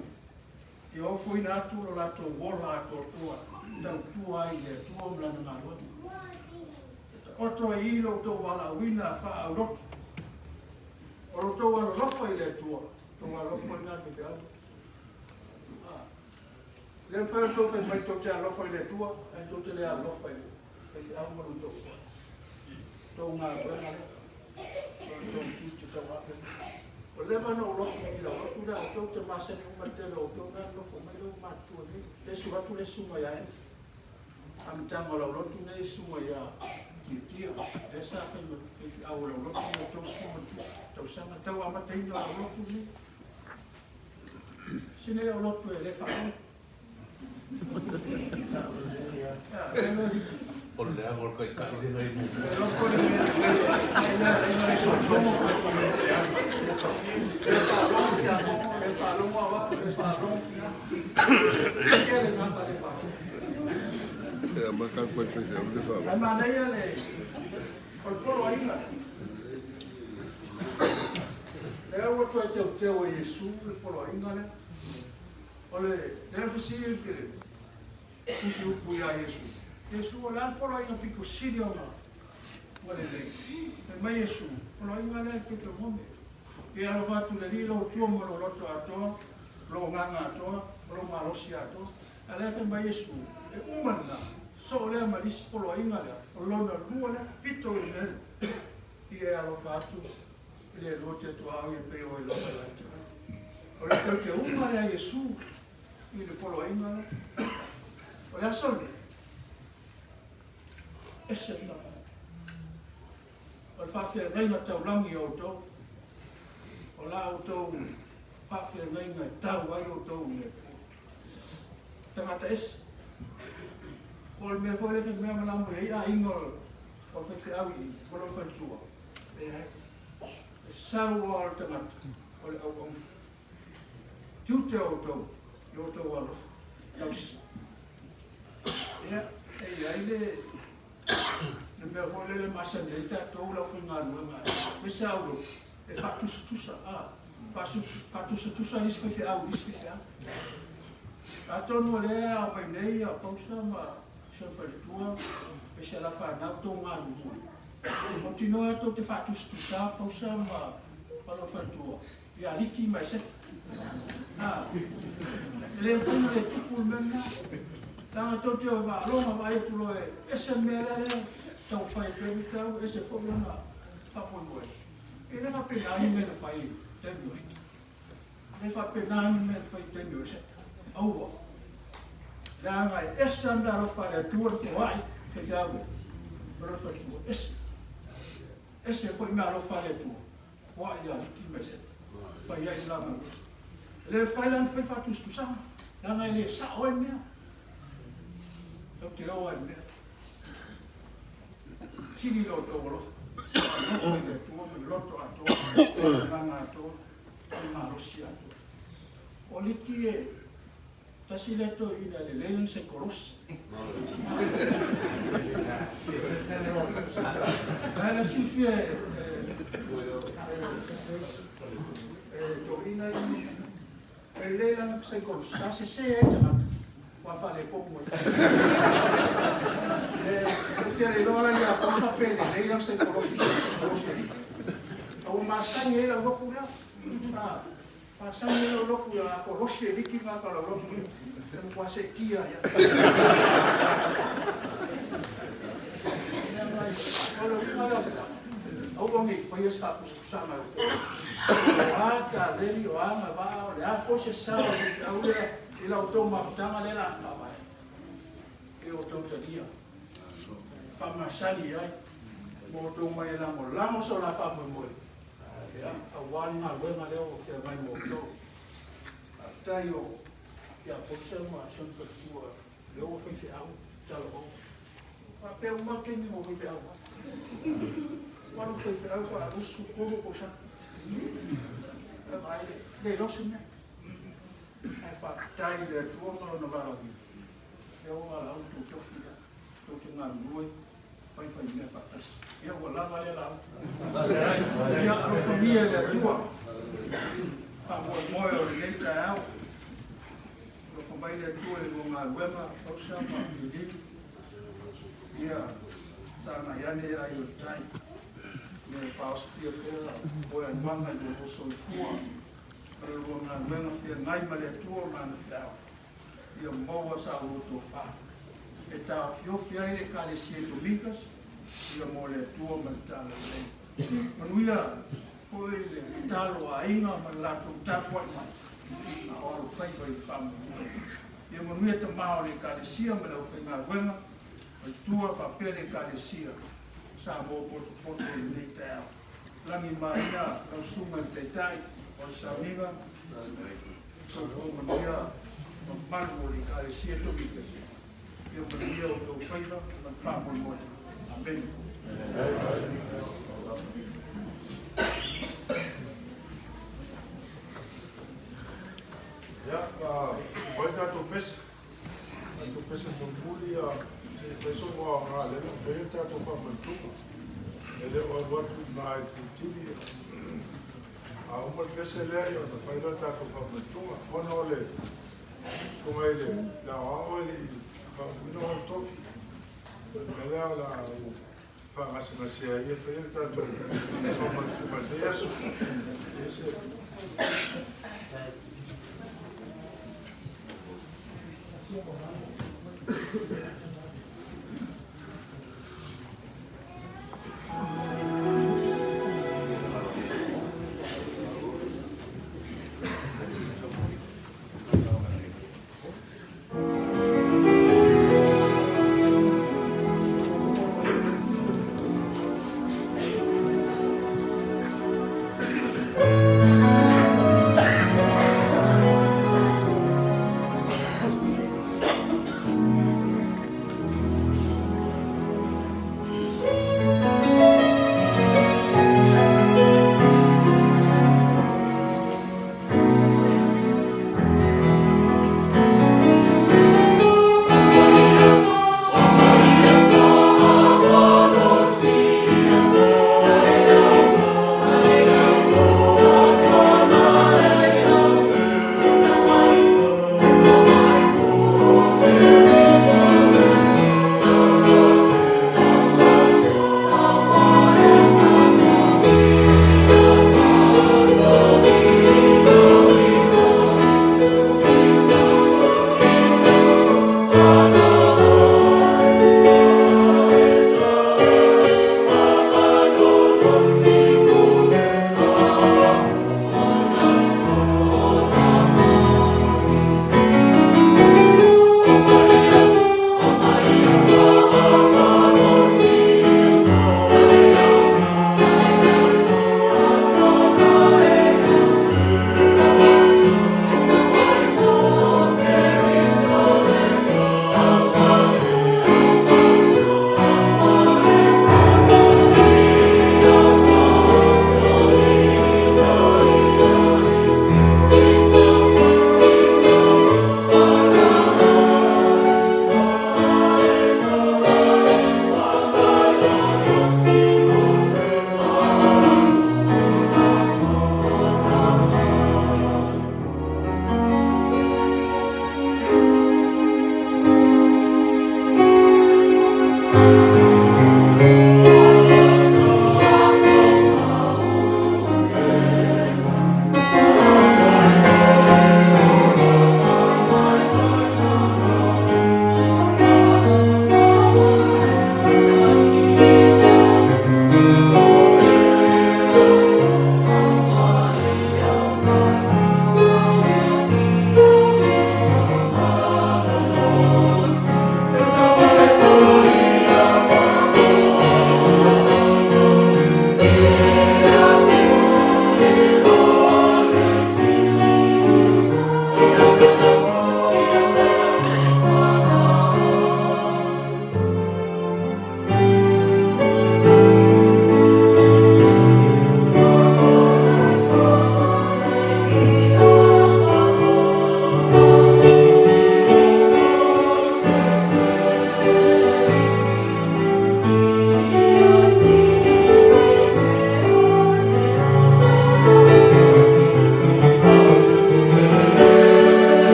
ia ofoina atu lo latou ola atoatoa e tautua ai i le Atua ma Lana galuega. E taoto ai i lo outou valaauina faa-aulotu. O lo outou alolofa i le Atua, outou alolofa foi lena i le faifeau. E le mafai ona outou fai mai tou te alofa i le Atua, ae tou te le alolofa i le faifeau ma lo outou toa. Outou galuega lea, o le tou tiute tauave lea. Ua leva ona ou lotu i lau lotu lea, outou te masani uma i le tele o outou lea nofo mai lea ua matutua nei. Le susu atu le susuga ia Eni. Amataga o lau lotu nei susuga ia Tiatia, lea sa fai ma faifeau o lau lotu nei 32 tausaga tau amataina o lau lotu nei. Sina lau lotu e le faalogo. O le leaga o le taitai lena i luma. amata atu ai faifeau le Ae manaia le o le poloaiga. Lea ua toe teuteu e Iesu le poloaiga lea. O le lea fesili le tusi upu ia Iesu. Iesu, o le a le poloaiga pito sili ona ua lelei? Fai mai Iesu, poloaiga lea e Deuteronome. E alofa atu i le Alii lou Atua ma lou loto atoa, lou agaga atoa, ma lou malosi atoa. A o lea e fai mai Iesu, e uma lena, soo lea ma le isi poloaiga lea, o lona lua lea, pito i le mea ia e alofa atu i le lua te tuaau ia pei o e lava ia te oe. O le teuteuga lea a Iesu i le poloaiga lea. O le aso lenei, ese le lagona. O le faafeagaiga taulagi a outou, o la outou faafeagaiga e tau ai outou i le Atua. Tagata ese. Po o le mea foi lea fai mea ma lamua i ai aiga o le faifeau i i, ma lona faletua. Leai. E sau lava le tagata o le auauna. Tiute o outou i outou alofa tausi. Ia, e i ai le le mea foi lele e masani ai tatou le aufaigaluega aemaise lava aulotu e faatusatusa, a, faatusatusa le isi faifeau i le isi faifeau. Atonu o lea e aumai nei a Pausa ma si ona faletua ma si ala fanau tou galulue, mautinoa tou te faatusatusa Pausa ma lona faletua ia Liki ma Eseta. A, e le mafai ona le tupu le mea lena. Leaga tou te faalogo vaai atu loa e ese le mea lea lea tau fai atu ai faifeau, ese foi lona faamoemoe. E le faapena ni mea na fai i le taimi o Liki. E le faapena ni mea na fai i le taimi o Eseta. Aua. Leaga e ese lava le meaalofa a le Atua na foai faifeau e ma lona faletua. Ese. Ese foi meaalofa a le Atua foai ia Liki ma Eseta. Fai ai le la galuega. E le mafai la ona fai faatusatusaga, leaga e le sao ai le mea. Tou te o ai i le mea. Sili lo outou alofa. Alofa i le Atua ma le loto atoa, le agaga atoa, ma le malosi atoa. O Liki e tasi lea toeaina e lelei lana saikolosi. Ae na silafia e toeaina i e lelei lana saikolosi, a sese ai le tagata, ua faaletonu ai. E te le iloa la ia Pausa pe lelei lana saikolosi a Liki. A ua masani ai lau lotu lea. Masani ai lou lotu ia a kolosi e liki gata o lau lotu ia, e matua seetia ai lava. O le uiga lea o le tala, aua ne i faia se faatusatusaga e outou. O a kaleli, o a agavaa, o le a foi se sao o le faifeau lea i la outou mafutaga lea o le a faavae, ia outou talia, faamasani ai ma outou omai e lagolago so la faamoemoe. Ia, aua le galuega lea ua feagai ma outou. Faafetai o ia Pausa ma si ona faletua lea ua faifeau talavou. Faapea uma lava taimi na ou faifeau ai. Ua alu faifeau fa'a 23 tausaga. Ia vaai le, le iloa se mea. Ae faafetai i le Atua ma Lona valaauina, lea ua valaau le tou tofi lea, tou te galulue faifai mea faatasi. Ia ua lava lea lauga. Ia alofagia e le Atua faamoemoe o lenei taeao. Alofa mai le Atua i lua galuega, Fausa ma Liliu. Ia sagai ane ai o le tai. Ia faaosofia pea oe anuaga i lo lua soifua ma lo lua galuega feagai ma le Atua ma ana feau. Ia maua sa outou tofa e taofiofi ai le Ekalesia i Domingas, ia mo le Atua ma le Talalelei. Manuia foi le tatalo a aiga ma le latou tapuai mai a o alofaiva i le faamoemoe. Ia manuia tama o le Ekalesia ma le aufaigaluega, faletua faapea le Ekalesia o Samoa potopoto i lenei taeao. Lagimaina lau susuga i le Taitai o le sauniga, soifua manuia mamalu o le Ekalesia Domingas. Ia manuia outou faiva ma le faamoemoe. Amene. Ia, ua i tatou pese. Tatou pese mulimuli, se i fai. le o alu atu i ina i Tuitili, a uma le pese lea, ia ona fai lea o le tatou faamatuga. Ona o le susuga i le Aoao e le i faaupuina ona tofi. O le mea lea o le a ou faagasegasea ai e faia le tatou faamatuga i lenei aso.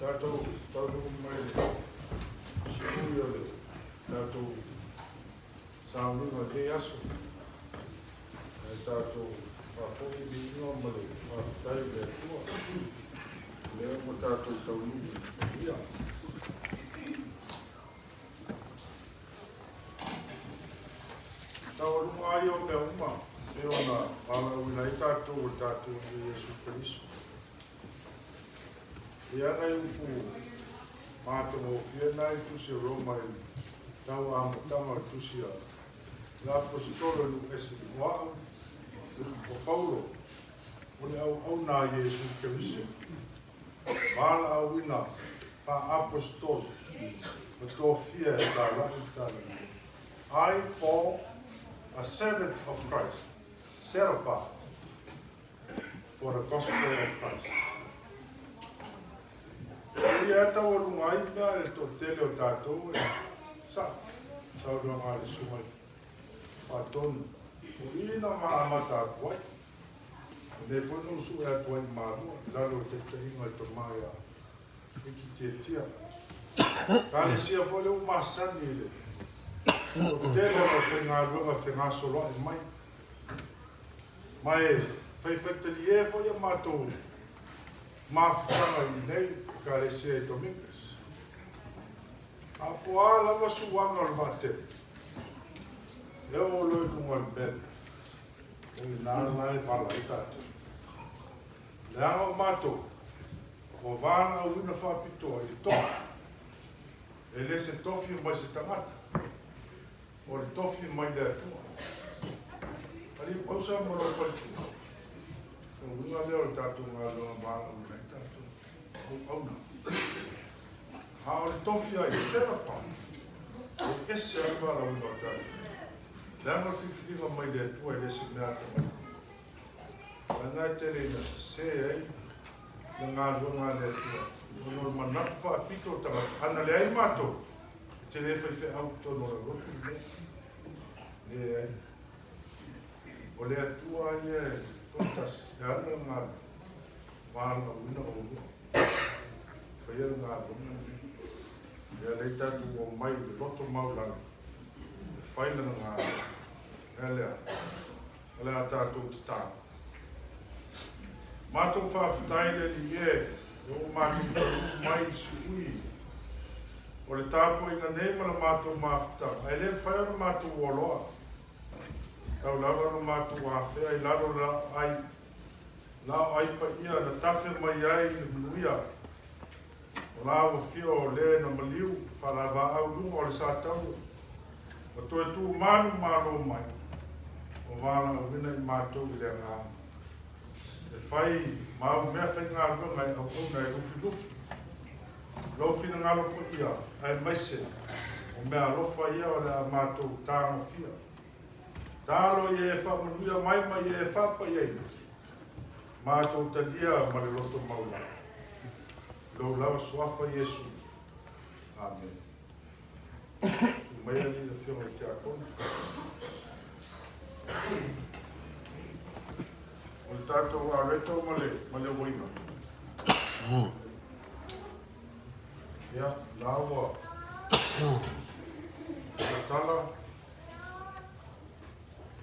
Tatou taunuu mai i le siui o le tatou sauniga i lenei aso. Ae tatou faafoi viiga ma le faafetai i le Atua, o lea ua tatou taunuu i le manuia. Taualuga lava ia o mea uma e pei ona valaauina ai tatou e le tatou Alii Iesu Keriso. E i ai nai upu matagofie na i tusi a Roma i le tau amataga o le tusi a le Aposetolo i nuu ese, O au, o Paulo, o le auauna a Iesu Keriso, valaauina faa-Aposetolo ma tofia e talai le tala lelei. I, Paul, a servant of Christ, set apart for the gospel of Christ. O ia e taualuga ai mea le toatele o tatou e sa saunoaga a le Susuga i Faatonu. O i na ma amata atu ai. O nei foi na ou sue atu ai i Malua, i lalo o le taitaiga i tama ia Miki Tietia. Ekalesia foi lea ua masani i le toatele o le aufaigaluega fegasoloai mai. Ma e faifaitalie foi a matou mafutaga i inei Ekalesia i Dominguez. A po a lava suaga o le vaatele, e oo loa i luga o le mele, o i ina la e vala ai tatou. Leaga o matou, ua valaauina faapitoa i le tofi, e le se tofi mai se tagata, o le tofi mai le Atua. Alii Pausa ma lou faletua, o le uiga lea o le tatou galuega valaauina ai tatou auauna. A o le tofi a ia Serapa, e ese lava le valaauina o tatou. Leaga o le filifiliga mai le Atua e le se mea atamai. O lena e tele ina sese ai le galuega a le Atua, ona o le manatu faapito o tagata, ana leai matou, e te le faifeau i totonu o lau lotu le mea. Leai. O le Atua ia e toatasi, e ana le galuega, valaauina oulua. Faia le galuega lenei. Lea lea tatou omai i le loto maualalo, e fai lana galuega. Ea lea, o le a tatou tatalo. Matou faafetai le Alii e, ua matou taunuu mai i siui o le tapuaiga nei ma le matou mafutaga, ae le mafai ona matou oloa. Tau lava ona matou afea i lalo o laau ai, laau ai paia na tafe mai ai le manuia o la ua fia o le na maliu faalavaau luga o le satauro ma toe tu malu malo mai o valaauina i matou i le agaga e fai ma au mea faigaluega e auauna e lufilufi lou finagalo paia aemaise o mea alofa ia o le a matou tagofia. Talo ia e faamanuia mai ma ia e faapaiaina matou talia ma le loto maualalo. I lou lava suafa Iesu. Amene. Susu mai alii le Afioga i le Tiakono. O le tatou areto ma le, ma le uaina. Ia, la ua tatala.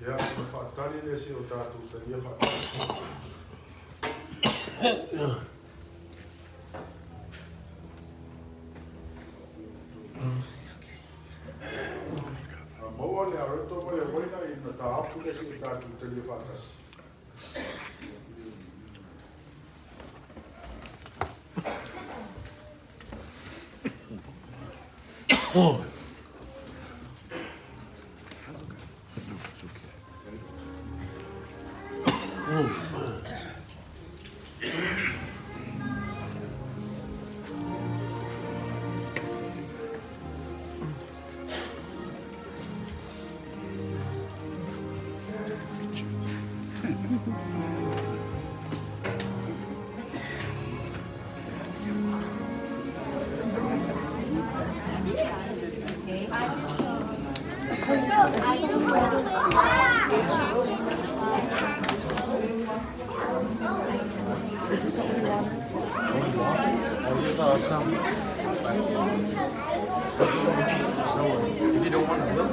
Ia, ona faatali lea se o tatou talia faatasi. A maua le areto ma le uaina ina taofi lea se o tatou talia faatasi. Awesome. No worries. If you don't want to look,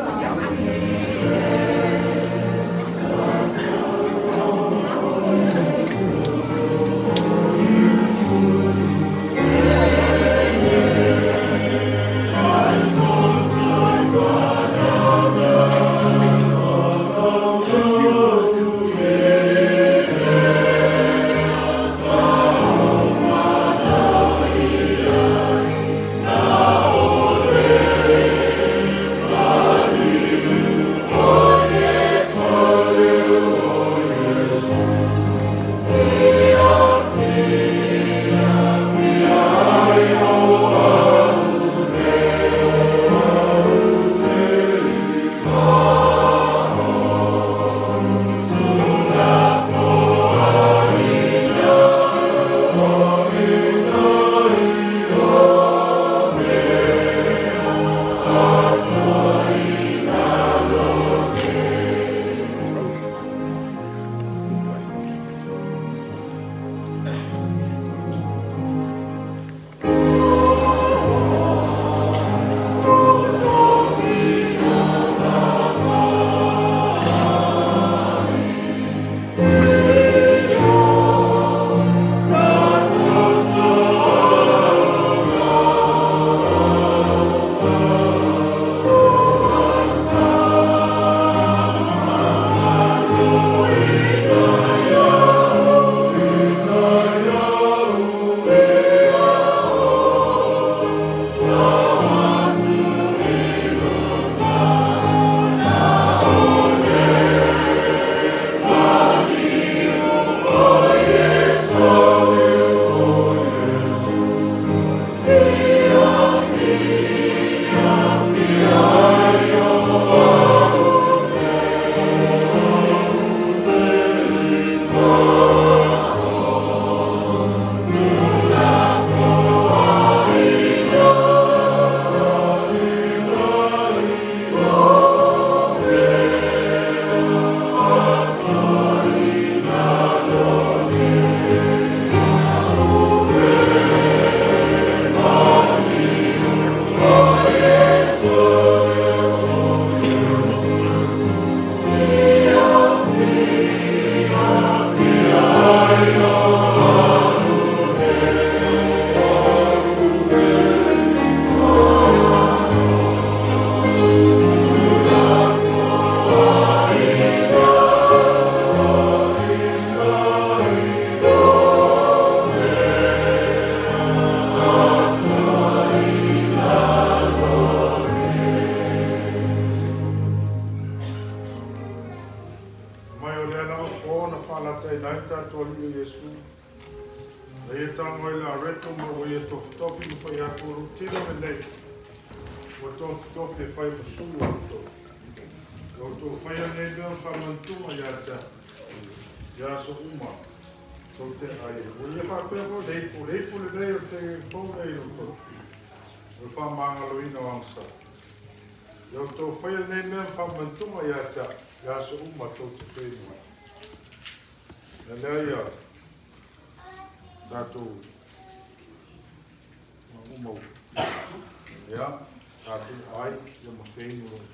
Mai o lea lava po na faalataina ai le tatou Alii o Iesu, na ia tago ai le areto ma ua ia tofitofi ma fai atu, O lou tino lenei ua tofitofi e fai ma sui o outou. Ia outou faia lenei mea ma faamanatuga ia te au, i aso uma tou te ai ai. Ua ia faapea foi le ipu, le ipu lenei o te pou nei i outou, o le faamagaloina o agasala. Ia outou faia lenei mea ma faamanatuga ia te au, i aso uma tou te feinu ai. Mea lea ia tatou maumau. Ia, tatou ai, ia ma feinu ai.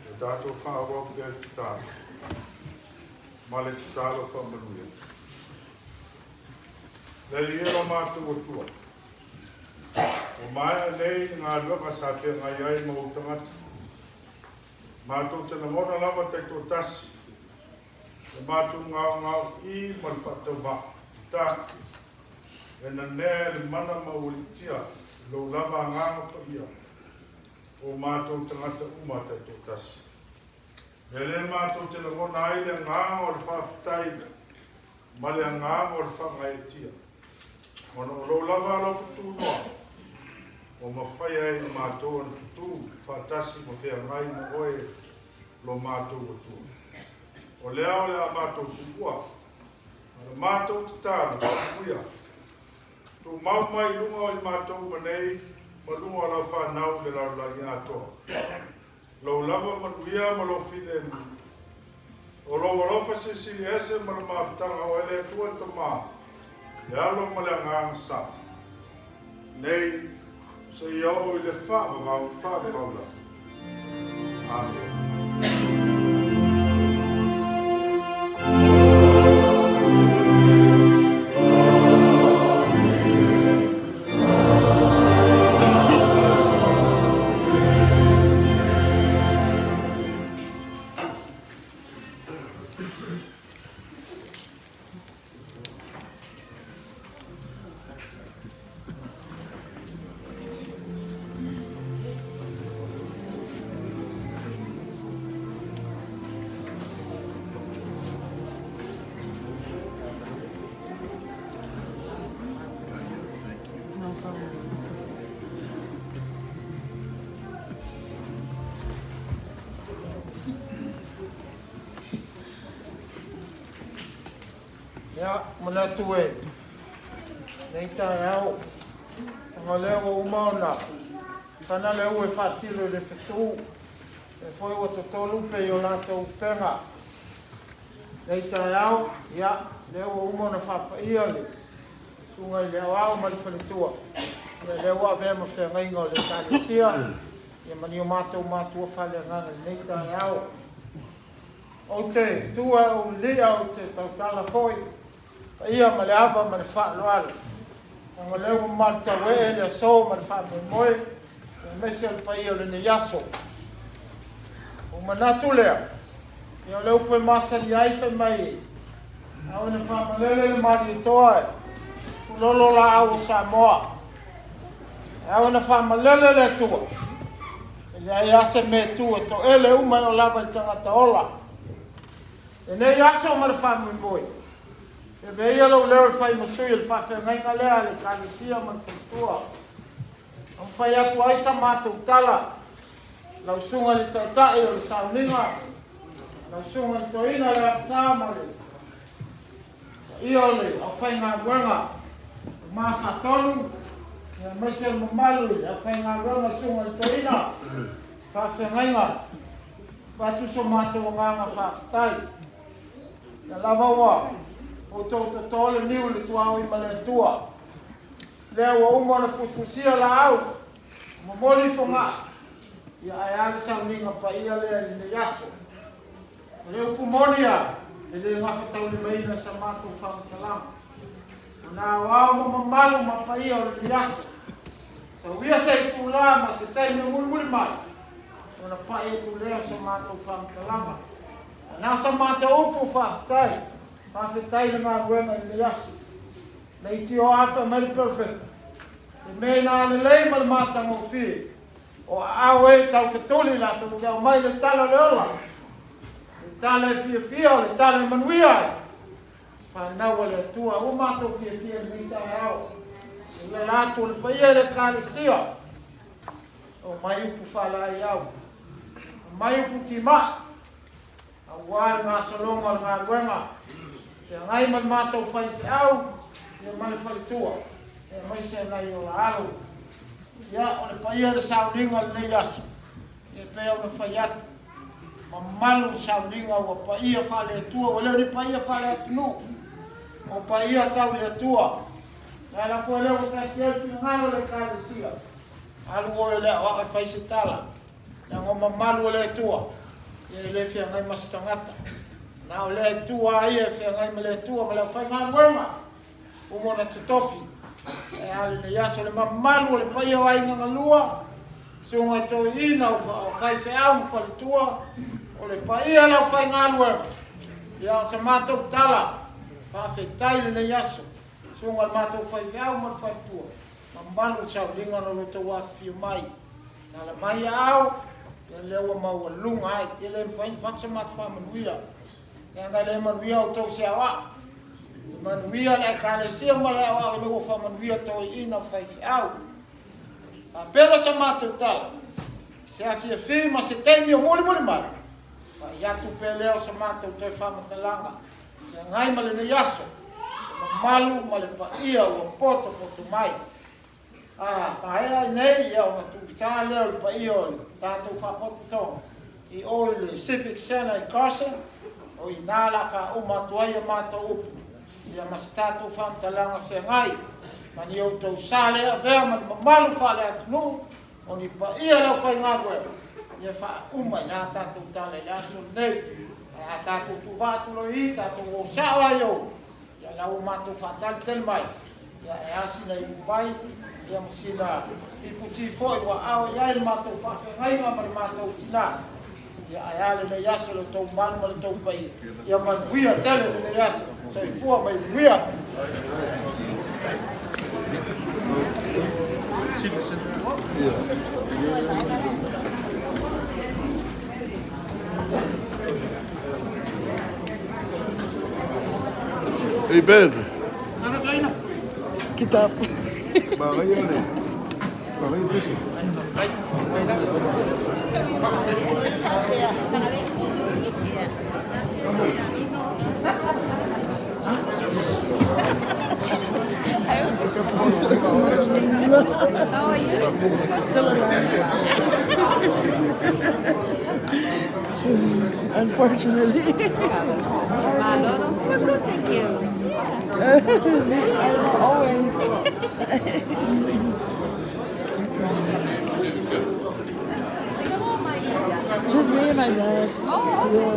Ia tatou faaauau pea le tatalo ma le tatalo faamanuia. Le Alii e lo matou Atua, ua maea nei le galuega sa feagai ai ma ou tagata. Matou te lagona lava taitoatasi le matou gaogaoii ma le faatauvaa ta e nanea e le mana maualiitia i lou lava agaga paia o matou tagata uma taitoatasi. Mea lea matou te lagona ai le agaga o le faafetai ma le agaga o le faagaeetia, ona o lou lava alofa tunoa ua mafai ai e matou ona tutū faatasi ma feagai ma oe lo matou Atua. O lea o le a matou tuua, ma le matou tatalo faamanuia. Tumau mai i luga o i matou uma nei ma luga o lau fanau i le lalolagi atoa. Lou lava manuia ma lou filemu. O lou alofa silisili ese ma le mafutaga o Oe le Atua le Tama, le Alo ma le Agaga Sa. Nei, seia oo i le faavavau faavavau lava. Amene. Ia, manatu e lenei taeao, ona o lea ua uma ona fana le ue faatilo i le fetu, e foi ua toto lupe i o latou upega. Lenei taeao, ia, lea ua uma ona faapaia le susuga i le aoao ma le faletua, ia lea ua avea ma feagaiga o le Ekalesia, ia ma ni o matou matua faaleagaga i lenei taeao. Ou te tu ae ou lilia, ou te tautala foi, paia ma le ava ma le faaaloalo. Leaga o lea ua malu tauee le aso ma le faamoemoe, aemaise o le paia o lenei aso. Ua manatu lea, ia o le upu e masani ai fai mai, a ona faamalele le malietoa e tulolo laau o Samoa. A ona faamalele le Atua, e leai lava se mea e tu e toele uma e o lava i le tagata ola. Lenei aso ma le faamoemoe, e avea ia lou leo e fai ma sui o le faafeagaiga lea a le Ekalesia ma le faletua. Na mafai atu ai sa matou tala, lau susuga i le Taitai o le sauniga, lau susuga i le Toeaina o le Afasa ma le paia o le aufaigaluega o Mafatolu, aemaise le mamalu i le aufaigaluega susuga i le Toeaina, faafeagaiga, avatu so matou agaga faafetai. Ia lava ua outou toto le niu i le tuaoi ma le Atua. Lea ua uma ona fusifusia laau, momoli fogaa, ia ae a le sauniga paia lea i lenei aso. O le upu moni a, e le gafataulimaina sa matou faamatalaga. O na aoao ma mamalu ma paia o lenei aso. Sauia se itula ma se taimi mulimuli mai, ona pai atu lea o sa matou faamatalaga. Na sa matou upu faafetai, faafetai le galuega i lenei aso. Le itio afa mai le perfect. E mea ina lelei ma le matagofie. O aao e taufetuli latou te aumai le tala o le ola. Le tala e fiafia o le tala e manuia ai. Fanau a le Atua, ua matou fiafia i lenei taeao. E lala atu o le paia i le Ekalesia. O mai upu faalaeiau. O mai upu timaa. Aua le gasologa o le galuega. Feagai ma le matou faifeau, ia ma le faletua. Aemaise nai o la alo. Ia, o le paia i le sauniga lenei aso. Ia pei ona fai atu. Mamalu le sauniga ua paia faale-Atua, ua le o ni paia faale-atunuu. O paia tau le Atua. Ia ala foi lea ua tasi ai le finagalo o le Ekalesia. Alu oe o le aoao e fai se tala. Leaga o mamalu o le Atua, ia e le feagai ma se tagata. Na o le Atua a ia e feagai ma le Atua ma le aufaigaluega. Uma ona totofi. E a lenei aso le mamalu o le paia o aiga galua, susuga i toeaiina o faifeau ma faletua, o le paia o le aufaigaluega. Ia o sa matou tala, faafetai lenei aso, susuga i le matou faifeau ma le faletua, mamalu le sauniga na lo outou afifio mai. Tala mai aao, ia lea ua maualuga ai, e le mafai ona fatu sa matou faamanuia. Leaga e le manuia outou se aoao. E manuia le Ekalesia ma le aoao ina ua faamanuia toeaiina o faifeau. Faapea loa sa matou tala, se afiafi ma se taimi o mulimuli mai. Pai atu pea lea o sa matou toe faamatalaga, feagai ma lenei aso, le mamalu ma le paia ua potopoto mai. A maea ai nei, ia ona tuusa lea o le paia o le tatou Faapotopotoga i o i le Civic Centre i Carson, o i ina la faauma atu ai a matou upu, ia ma se tatou faamatalaga feagai ma ni outou sa le avea ma ni mamalu faale-atunuu, o ni paia le aufaigaluega, ia faauma i la tatou tala i le aso lenei. Ae a tatou tuuvaa atu loa i i, tatou o sao lava i o, ia la ua matou faatalitali mai, ia e a sina ipuvai, ia ma sina iputi foi ua ao i ai le matou faafeagaiga ma le matou tina. Ia ae a lenei aso le tou malu ma le tou paia. Ia manuia tele lenei aso. Soifua ma ia manuia. Hey Ben. Kita. Manaia le. Manaia pese. How are you? Still alive. Unfortunately. We're good, thank you. Always. Just me and my dad. Oh, okay.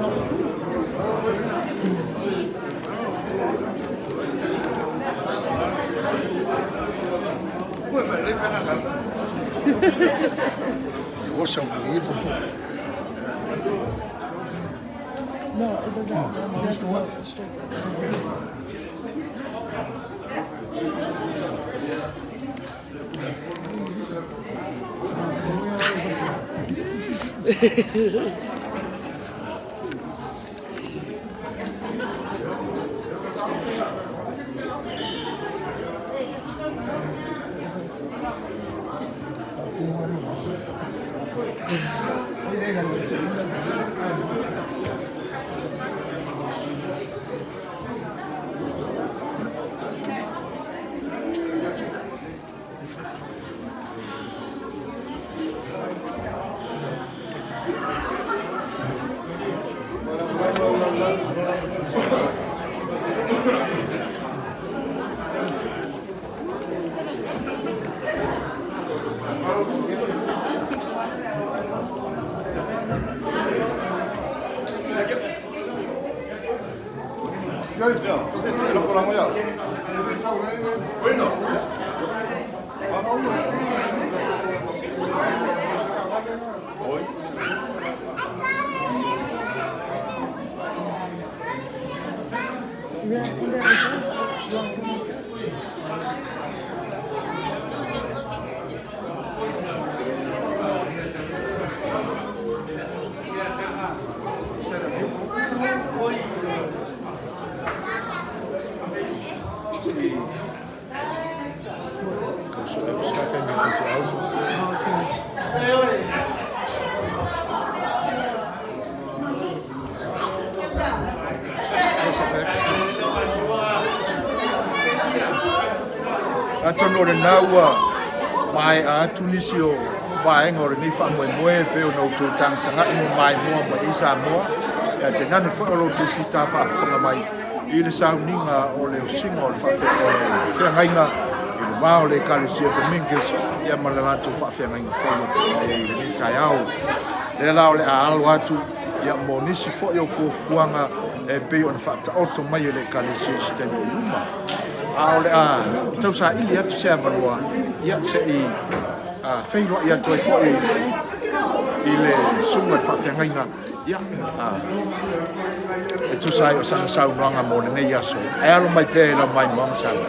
No, it doesn't. That's what straight. Atonu o lena ua maea atu nisi o vaega o lenei faamoemoe e pei ona outou tagatagai mo maimoa mai ai Samoa, ia tainane foi o lo outou fita faafofoga mai i le sauniga o le osiga o le feagaiga i le va o le Ekalesia Dominguez ia ma le latou faafeagaiga fou e pei ona i ai i lenei taeao. Lea la o le a alo atu ia mo nisi foi o fuafuaga e pei ona faataoto mai e le Ekalesia i se taimi o i luma. A o le a tausaili atu se avanoa ia se i feiloai atu ai foi i le susuga i le faafeagaiga ia, e tusa ai o sana saunoaga mo lenei aso. Ae alo mai pea i lau maimoaga Samoa.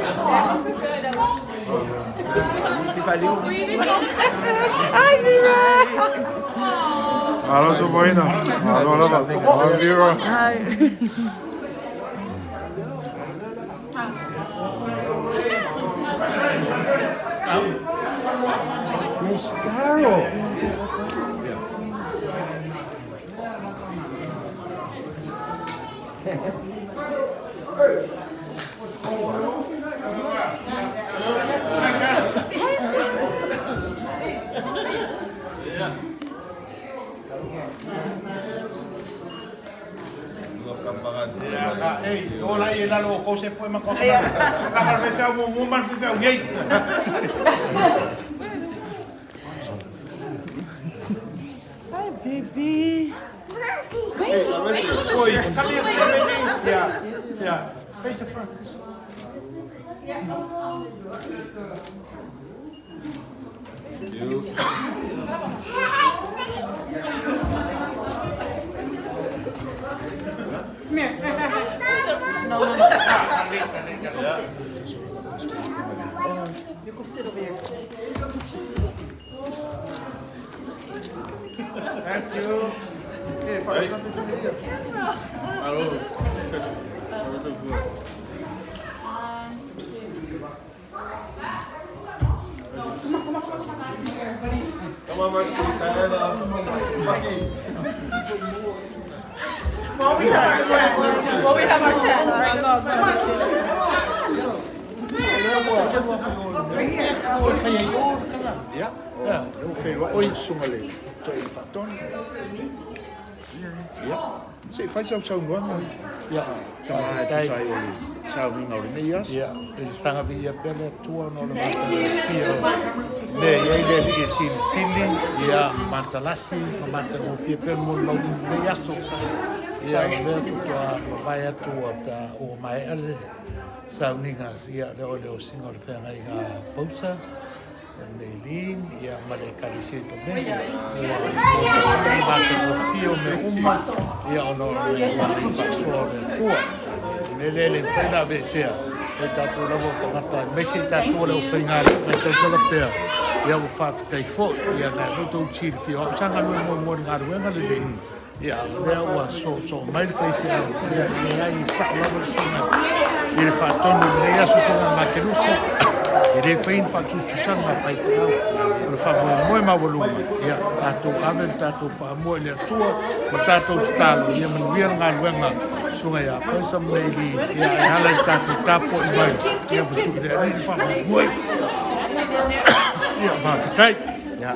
Hi, Vera. Malo sofoina. Malo lava. Hi, Vera. Hi. Miss Carol. Hi, baby. Hey, Oi, come here, baby. Yeah, yeah. Face the front. You. Come here. No, no, no. You go sit over here. Thank you. Come on, Mercy, Diana, Bucky. While we have our chance. While we have our chance. Come on, kids. Ia, o feiloai ma le susuga i le Toeaina Faatonu. Ia, se i fai sau saunoaga, tama e tusa ai o le sauniga o lenei aso. Ia, e saga viia pea le Atua ona o le matagofie o mea e i ai le Alii e silisili, ia, ma matalasi, ma matagofie pea ona molimauina i lenei aso. Ia, o lea faatoa mavae atu ua ta ua maea le sauniga, ia, lea o le osiga o le feagaiga a Pausa, Maylene, ia, ma le Ekalesia i Dominguez, ua matagofie o mea uma, ia, ona o le agalelei faasoa o le Atua. O le mea lea e le mafai ona aveesea, o i tatou lava o tagata, aemaise i tatou o le aufaigaluega e tautala pea, ia, ua faafetai foi, ia, na foi tou silafia, o au sa galue muamua i le galuega lenei, Ia, o lea ua soosoo mai le faifeau, ia, e leai, e sao lava le susuga i le faatonu i lenei aso susuga Makelusa, e le fai ni faatusatusaga a faifeau, o le faamoemoe maualuga, ia, tatou ave le tatou faamua i le Atua ma tatou tatalo, ia manuia le galuega susuga ia Paisa ma Meili, ia, e ala i le tatou tapuai mai, ia ma tuu i le Alii le faamoemoe. Ia, faafetai. Ia,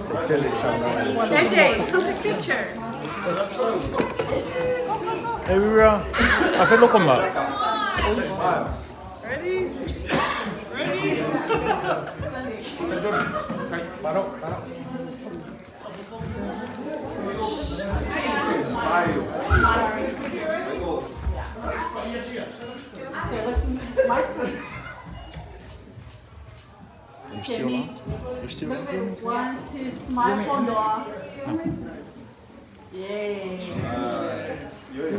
faafetai tele i le saunoaga a le susuga. JJ, come take picture. Hey, Rira, a fe loko ma. Ready? Ready? Okay, let's, my turn. Are you still on? You still on? One, two, smile for Noah. Yay. Ia,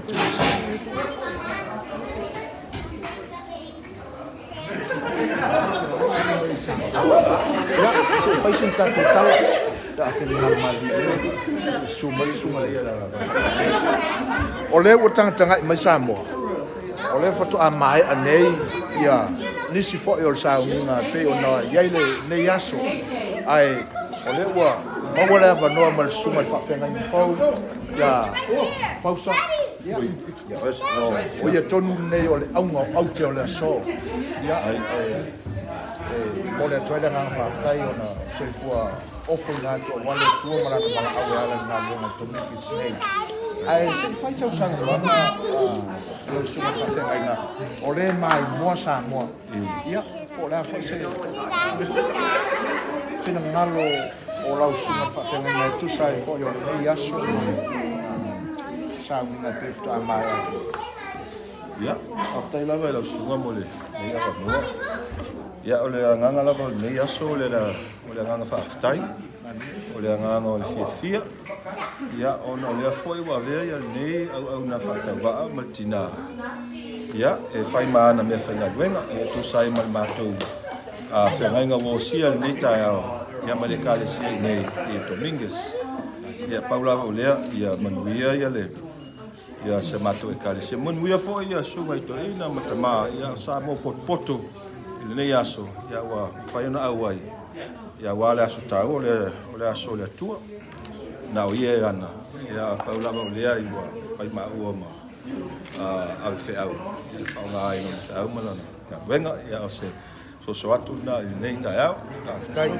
se i fai sina tatou tala pe a finagalo malilie e susu mai le susuga i le. O lea ua tagatagai mai Samoa, o lea faatoa maea nei ia nisi foi o le sauniga e pei ona i ai lenei aso, ae o lea ua maua le avanoa ma le susuga i le faafeagaiga fou ia Pausa. Ia, o ia tonu lenei o le auga o aute o le aso. Ia, e momoli atu ai le agaga faafetai ona soifua ofoina atu aua le Atua ma lana valaau e ala i le galuega a Dominic nei. Ae se i fai sau saunoaga lau susuga i le faafeagaiga, o le maimoa Samoa. Ia, po o le a foi se finagalo o lau susuga i le faafeagaiga e tusa ai foi o lenei aso ma le sauniga e pei faatoa maea atu. Ia, faafetai lava i lau susuga mo lenei avanoa. Ia, o le agaga lava o lenei aso, o le agaga faafetai, o le agaga o le fiafia, ia, ona o lea foi ua avea ia lenei auauna faatauvaa ma le tinā, ia, e fai ma ana meafaigaluega, e tusa ai ma le matou feagaiga ua osia i lenei taeao, ia, ma le Ekalesia i inei i Dominguez. Ia, pau lava o lea, ia manuia ia le ia si a matou Ekalesia. Manuia foi ia susuga i toeaina ma tama, ia o Samoa potopoto i lenei aso, ia ua mafai ona auai, ia aua le aso taua o le, o le aso o le Atua. Na o ia e ana, ia pau lava o lea ua fai maua ma ave feau e faaaoga ai lona feau ma lana galuega. Ia, o se soso atu lena i lenei taeao. Faafetai.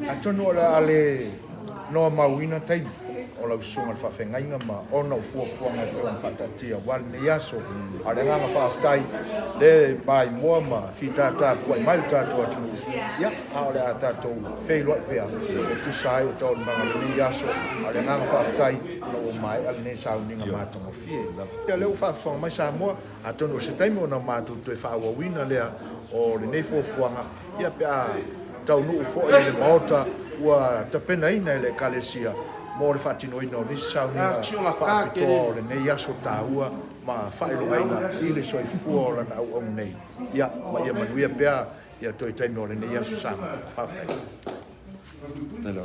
Atonu o le a le noamauina taimi o lau susuga i le faafeagaiga ma ona o fuafuaga e pei ona faataatia aua lenei aso. A o le agaga faafetai lea e maimoa ma fitaita puai mai le tatou atunuu, ia, a o le a tatou feiloai pea e tusa ai o taualumaga o lenei aso. A o le agaga faafetai ona ua maea lenei sauniga matagofie. Ia, o lea ua faafofoga mai Samoa, atonu o se taimi ona matou toe faaauauina lea o lenei fuafuaga, ia pe a taunuu foi i le Maota ua tapenaina e le Ekalesia mo le faatinoina o nisi sauniga faapitoa o lenei aso taua ma faailogaina i le soifua o lana auauna nei. Ia, ma ia manuia pea ia toe taimi o lenei aso Samoa. Faafetai.